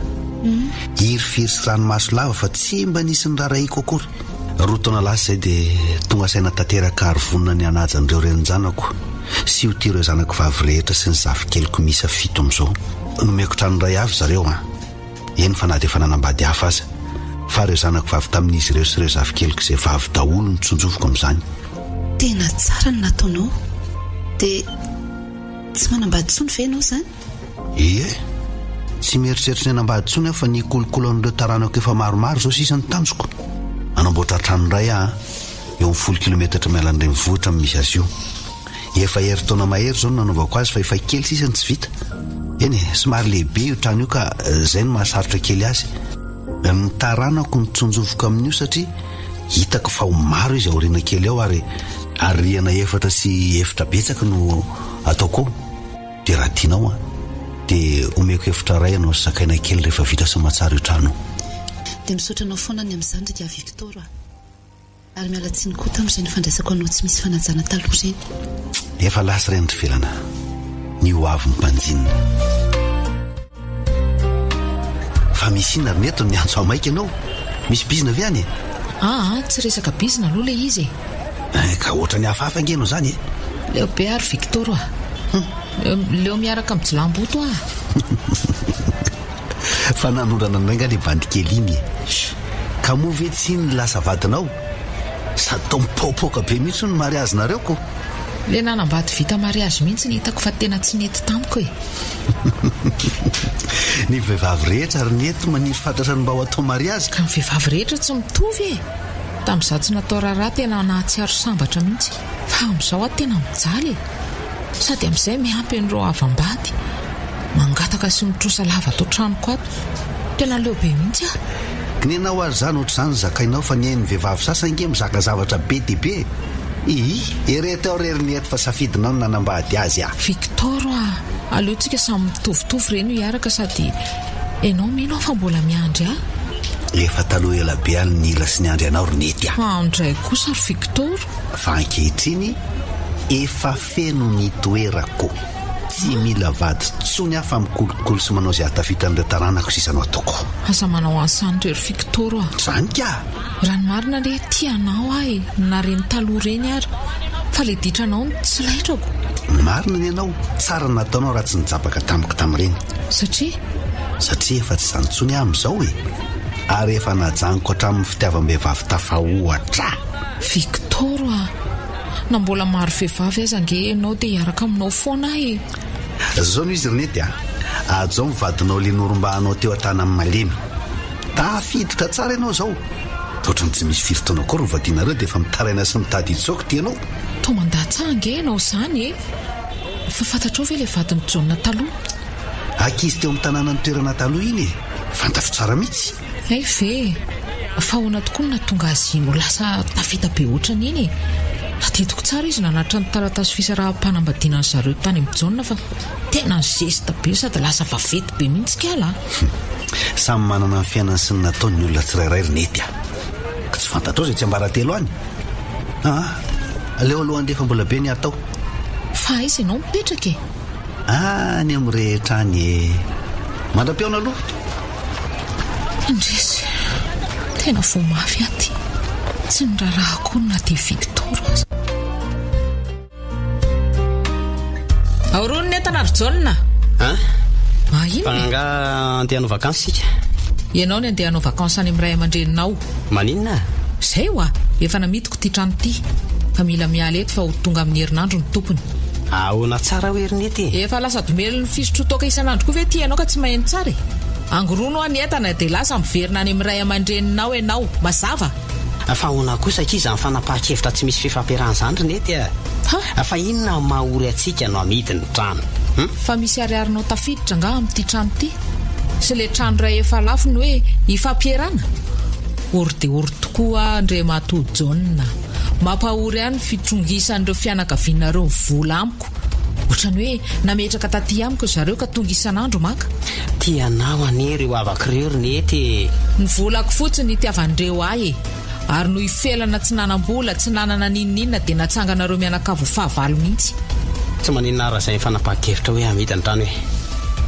Hirifiry sy ranomaso lava fa tsy mba nisy nirarahiko akory. Roa taona lasa izay dia tonga saina tanteraka ary vonona ny hanaja an'ireo renin-janako sy ho tia ireo zanako vavy rehetra sy ny zafikeliko miisa fito amin'izao. Nomeko trano iray avy zareo an! Eny fa na dia efa nanambady hafa aza. Fa ireo zanako vavy tamin'izy ireo sy ireo zafikeliko izay vavy daholo no tsonjoviko amin'izany. Tena tsara ny nataonao. Dia tsy manambady intsony ve ianao izany? Ie. Tsy mieritreritra ny hanambady intsony aho fa ny hikolokolo an'ireo taranako efa maromaro izao sisa no tanjoko. Hanamboatra trano indray aho an, eo amin'ny folo kilometatra miala ny renivohitra no misy azy io. Efa herintaona mahery izao no nanaovako azy fa efa kely sisa no tsy vita. Eny e, somary lehibe io trano io ka izay no mahasarotra kely azy. Ny taranako no tsonjoviko amin'io satria hitako fa ho maro izy aoriana kely ao ary ary rihana efatra sy efitra betsaka no ataoko ao. Dia raha tianao an, dia omeko efitra iray ianao sy zakaina kely rehefa vita soamatsara io trano io. Dia misaotra anao foana ny amin'izany ry Ga Victor a! Ary miala tsiny koa tamin'ireny fandraisako anao tsy misy fanajana taloha ireny. Efa lasa ireny ry Felana. Ny ho avy mpanjinina. Fa misy inona ry Neto niantso ahy maika ianao? Misy bizina ve any e? Aa, tsy resaka bizina aloha ilay izy e. Eh, ka ohatran'ny hafahafa ange ianao izany e. Leo be aho ry Victor a. Leo miaraka amin'ny jilamboto aho. Fa nanondrana anay nga le bandy kely iny e! Ka moa ve tsy iny lasa vadinao? Sady toa mipoapoaka be mihitsy hono ny mariazinareo ko! Le nanambady vita mariazy mihitsy ny hitako fa tena tsy nety tamiko e! Ny vehivavy rehetra ry nety maniry fatratra ny mba ho atao mariazy. Ka ny vehivavy rehetra tsy mitovy e! Tamin'izaho tsy natao raharaha tena nahatsiaro sambatra mihitsy fa amin'izao aho tena mijaly e! Sady amin'izay miampy an'ireo havam-bady mangataka sy mitrosa lava ato an-tranoko ato. Tena leo be mihitsy aho. Gnenao ary zany ohatr'izany zakainao fa ny hain'ny vehivavy sasany nge mizaka zavatra be dia be e! Ihi! Ereto ao re ry Nety fa safidinao ny nanambady azy a! Victor a! Aleo tsika samy mitovitovy re no hiaraka sady enao mino aho fa mbola miandry ahy. Efa taloha ela be aho no nila sy niandry anao ry Nety a! Andray kosa ry Victor. Fa ankehitriny efa feno ny toerako. Tsy mila vady tsony aho fa mikolokolo sy manao izay hahatafita an'ireo taranako sisa no ataoko. Aza manao an'izany re ry Victor a! Izany ka! Raha ny marina anie tia anao aho e, na reny taloha ireny ary. Fa ilay ditranao no tsy laitrako. Marina ny anao, tsara ny nataonao raha tsy nijabaka tamiko tamin'ireny. Satria? Satria efa tsy izany intsony aho amin'izao e! Ary efa najanoko hatramin'ny fitiavam-behivavy tafahoatra. Victor a! Na mbola maro vehivavy aza ange ianao dia hiaraka aminao foana aho e! Zao no izy ry Nety a! Hajao ny vadinao le norombahanao teo an-tanan'i Malemy. Tafiditra tsara ianao izao. Ohatran'ny tsy misy firy taona akory ny vadianareo dia efa mitaraina sy mitady hitsoaka ity ianao. Toa mandatsa ange ianao izany e! Fa fantatrao ve ilay vadin'i Jaona taloha? Ankizy teo amin'ny tanànan'ny toerana taloha iny e! Fantatro tsara mihitsy. Hay ve? Fa ahoana tokoa no nahatonga azy iny ho lasa tafita be ohatran'iny e? Tadidiko tsara izy nanatitra ny taratasy fisaraham-panambadiana an-dry zareo tany amin'i Jaona fa tena nizesta be sady lasa vaventy be mihitsy kala a! Samy manana ny fiainany sy ny nataony ny olona tsirairay ry Nety a! Ka tsy fantatrao izay tsiambaratelo any? Aa! Aleo aloha handeha fa mbola be ny hatao. Fa aiza ianao mipetraka e? Any amin'ny rehetra any e! Mandra-pihaona aloha! Indrisy, tena voa mafy aty. Tsy niraharaha akory na dia Victor aza. Aorony ny entana ry Jaona. An? Ah, inona Fa e? angaha andeha hanao vacances isika? Ianao ny andeha hanao vacances any amin'ny ray aman-dreninao. Maninona? Izay hoa, efa namidiko ity trano ity. Fa mila miala eto fa ho tonga amin'ny herinandro ny tompony. Ahoana tsara hoe ry Nety e? Efa lasa domelin'ny fisotroan-toaka isan'andro koa ve ity ianao ka tsy maheno tsara e? Angorono hoa ny entana dia lasa miverina any amin'ny ray aman-dreninao ianao. Mazava? Fa ahoana kosa akia izany fanapahan-kevitra tsy misy fifampiarahana izany ry Nety a? Ha? Fa inona no maha ory antsika no amidy ny trano? Hum? Fa misy ariarinao tafiditra angaha amin'ity trano ity? Sy ilay trano iray efa lafo ny hoe ifampierana? Ory dia ory tokoa Andriamatoa Jaona. Mampahory ahy ny fitrongisan'ireo fianakavianareo ny vola amiko. Ohatran'ny hoe nametraka taty amiko ry zareo ka tonga isan'andro maka. Tia anao anie ireo havako ireo ry Nety e! Ny volako fotsiny itiavan'ireo ahy e! Ary noho i Felana tsy nanam-bola, tsy nanana n'inon'inona dia natsanganareo mianakavy ho fahavalo mihitsy. Tsy maninona raha izay fanapahan-kevitra hoe hamidy ny trano e!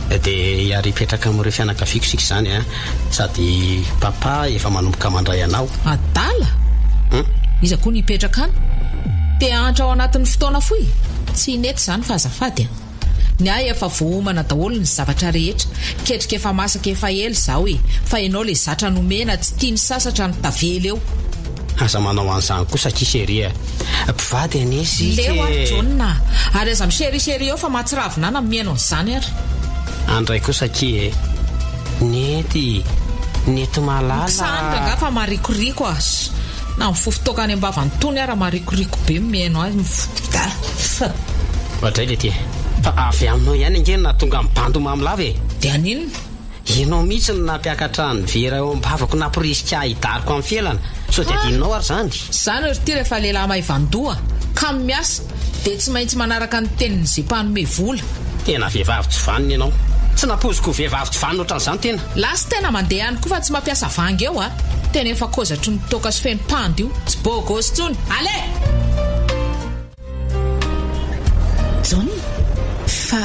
Dia hiara-hipetraka amin'ireo fianakaviako isika izany an! Sady papa efa manomboka mandray anao. Adala? Hum? Iza koa no hipetraka any? Te hahantra ao anatin'ny fotoana fohy? Tsy nety izany fa azafady an! Ny ahy efa voaomana daholo ny zavatra rehetra, ketrika efa masaka efa ela izaho e! Fa ianao le zatra nomena tsy tiany sasatra no tavela eo. Aza manao an'izany kosa akia chérie a! Mpivady anie isika Leo aho e! Jaona a! Ary aza mi-chérie chérie eo fa mahatsiravina ahy na mihaino an'izany ary. Andray kosa akia e! Nety! Nety malala a! Mikisahany rangahy fa marikoriko a! Na mifofo toaka any am-bavany tony ara marikoriko be mihaino azy mifofo. Oadray letia! Fa avy aminao ihany ange no nahatonga ny bandy ho mamy lava e! Dia haninona? Ianao mihitsy no nampiakatra ny vera eo am-bavako namporisika ahy hidaroka amin'ny felana. Sao dia adinonao ary izany? Izany ry ty rehefa lehilahy maivan-doha, kamo miasa, dia tsy maintsy manaraka ny tenin'izay mpanome vola. Tena vehivavy tsy vanona ianao. Tsy nampoiziko ho vehivavy tsy vanona ohatran'izany tena. Lasa tena mandeha any koa fa tsy mampiasa vangy eo a! Tena efa kozatry ny toaka sy feno mpandy io. Tsy beau gosse intsony. Allez! Jaona, Fa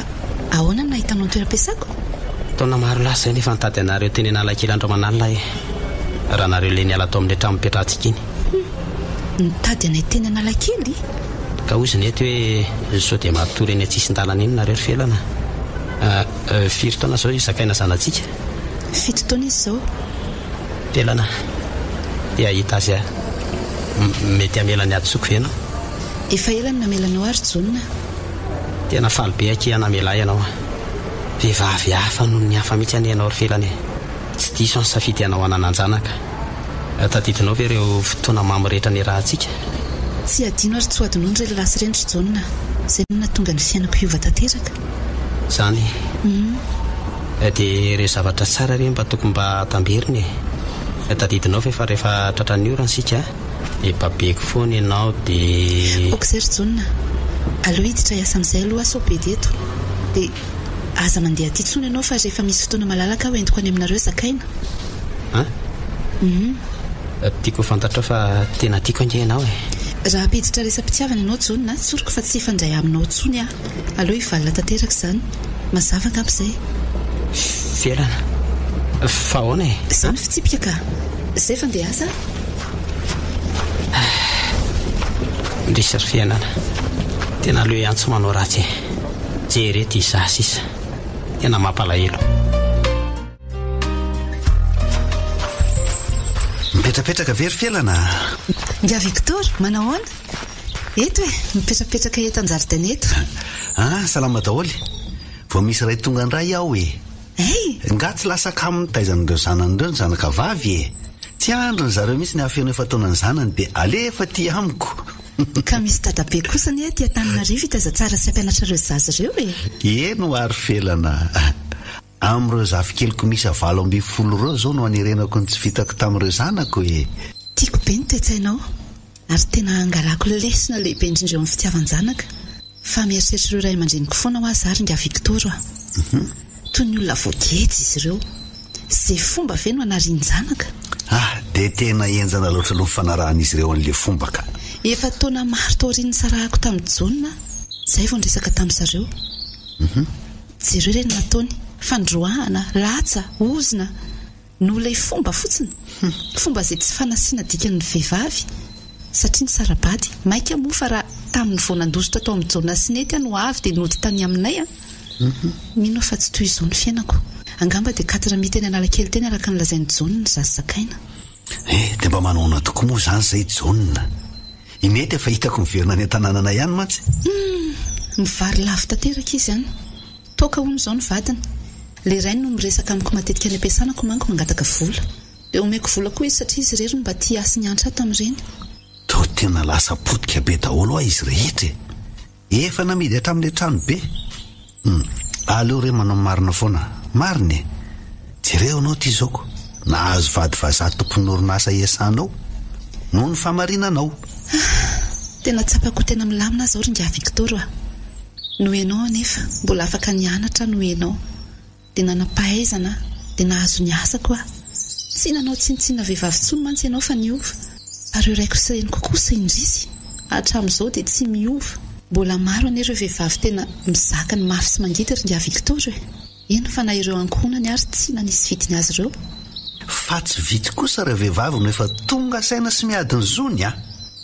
ahoana no nahitanao ny toeram-piasako? Taona maro lasa izay nefa nitady anareo teny Analakely andro aman'alina aho e. Raha nareo ilay niala tao amin'ilay trano nipetrahantsika iny. Hum, nitady anay teny Analakely? Ka hozy nety hoe sao dia matory eny an-tsisin-dalana eny nareo ry Felana a. Firy taona izao i Zakaina zanatsika? Fito taona izy izao. Felana, te hahita azy aho. Mety hamela ny hadisoako ve ianao? Efa ela no namela anao aho ry Jaona. Tena faly be akia namela ahy ianao. Vehivavy hafa noho ny hafa mihitsy anie ianao ry Felana e. Tsy diso aho nisafidy anao hananan-janaka. Tadidinao ve ireo fotoana mamy rehetra niarahantsika? Tsy hadino ary tsy ho hadinoina ireny lasa ireny ry Jaona. Izay no nahatonga ny fiainako hiova tanteraka. Izany e. Dia ireo zavatra tsara re mba tokony mba atamberina e. Tadidinao ve fa rehefa tratran'ny orana isika dia babeko foana ianao dia. Ok izay ry Jaona. Aleo hiditra hiasa amin'izay aloha aho sao bedy eto. Dia aza mandeha aty intsony ianao fa rehefa misy fotoana malalaka aho entiko any aminareo zakaina. An? Hum. Tiako ho fantatrao fa tena tiako ange ianao e. Raha hampiditra resa-pitiavana ianao Jaona, tsoriko fa tsy hifandray aminao intsony aho. Aleo hivalona tanteraka izany. Mazava angamba izay. Felana. Fa ahoana e? Izao ny fitsipika ka. Izay fa ndeha asa a. Indrisy ry fiainana. Tena aleo ihany tsy manao ratsy e. Jereo ity izaho sisa. Tena mampalahelo. Mipetrapetraka ve ry Felana a? Nga Victor, manao ahoana? Eto e, mipetrapetraka eto an-jaridaina eto. Ah, salama daholo. Vao misy iray tonga indray aho e. Hey! Nga tsy lasa kamo mitaiza an'ireo zanany ireo ny zanaka vavy e. Tsy andriny zareo mihitsy ny hahafeno efa-taona ny zanany dia alefa aty amiko. Ka misy dadabe kosa anie aty Antananarivo hitaiza tsara sy hampianatra ireo zaza ireo e. Eny ho ary Felana a. Amin'ireo zafikeliko miisa 18 ireo izao no hanerenako ny tsy vitako tamin'ireo zanako e! Tiako be ny toe-tsainao ary tena hangalako lesona lehibe indrindra eo amin'ny fitiavan-janaka. Fa mieritreritra ireo ray aman-dreniko foana hoa za ry Ingahy Victor a! Toy ny olona voageja izy ireo. Ze fomba ve no anarian-janaka? Ah, dia tena henjana loatra aloha ny fanarahan'izy ireo an'ilay fomba ka! Efa taona maro taorian'ny nisarahako tamin'i Jaona izay vao niresaka tamin-dry zareo. Jereo ireny nataony, fandroahana, latsa, ozona, noho ilay fomba fotsiny. Fomba izay tsy fanasiana dikany ny vehivavy, satria nisara-bady. Mainka moa fa raha tamin'ny vao nandositra tao amin'i Jaona sy Nety aho no avy dia nody tany aminay an! Mino aho fa tsy toy izao ny fiainako. Angamba dia quatre mi teny Analakely teny araka ny lazain'i Jaona ny zaza zakaina. Eh, dia mba manaona tokoa moa izany izay Jaona? I Nety efa hitako miverina any an-tanànanay ihany mantsy. Humm! Mivary lavo tanteraka izy an! Toaka hono izao ny vadiny. Ilay rainy no miresaka amiko matetika any am-piasana ko manko mangataka vola. Dia omeko vola koa izy satria izy irery no mba tia ahy sy niantra ahy tamin'ireny. Toa tena lasa potika be daholo hoa izy rehetra e! Efa namidy hatramin'ilay trano be. Hum, aleo re manao ny marina foana. Marina e! Jereo ianao ity zoko, nahazo vady vazaha tompon'orinasa iasanao, noho ny fahamarinanao. Ah, tena tsapako ho tena milamina aho izao ry ingahy Victor a! Noho ianao anefa, mbola afaka nianatra aho noho ianao. Dia nanam-pahaizana aho, dia nahazo ny asako aho. Tsy nanao tsinontsinona vehivavy intsony mantsy ianao fa niova. Ary ireo raiko sy reniko kosa indrisy, hatramin'izao dia tsy miova. Mbola maro anie ireo vehivavy tena mizaka ny mafy sy mangidy ry ingahy Victor e! Eny fa na ireo ankohonany ary tsy nanisy vidiny azy ireo. Fa tsy vitsy kosa ireo vehivavy no efa tonga saina sy miady ny zony a!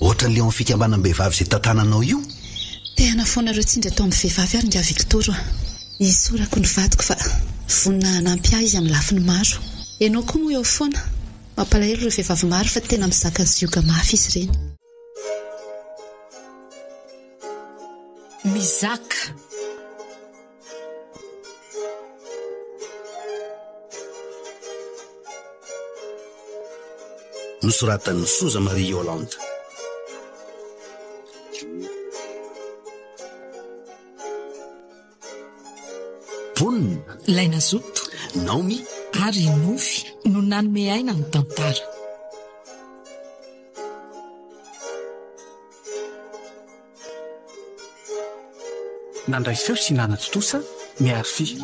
Ohatran'ilay ao amin'ny fikambanam-behivavy izay tantananao io. Te hanafoana ireo tsindry atao amin'ny vehivavy ary ingahy Victor a! Isaorako ny vadiko fa vonona hanampy ahy izy amin'ny lafiny maro. Ianao koa moa eo foana. Mampalahelo ireo vehivavy maro fa tena mizaka zioga mafy izy ireny. Mizaka. Nosoratan'i Soza Marie Yolande. Mponina. Ilay nazoto. Naomi. Ary i Nofy no nanome aina ny tantara. Nandray feo sy nanatontosa ny Arfi.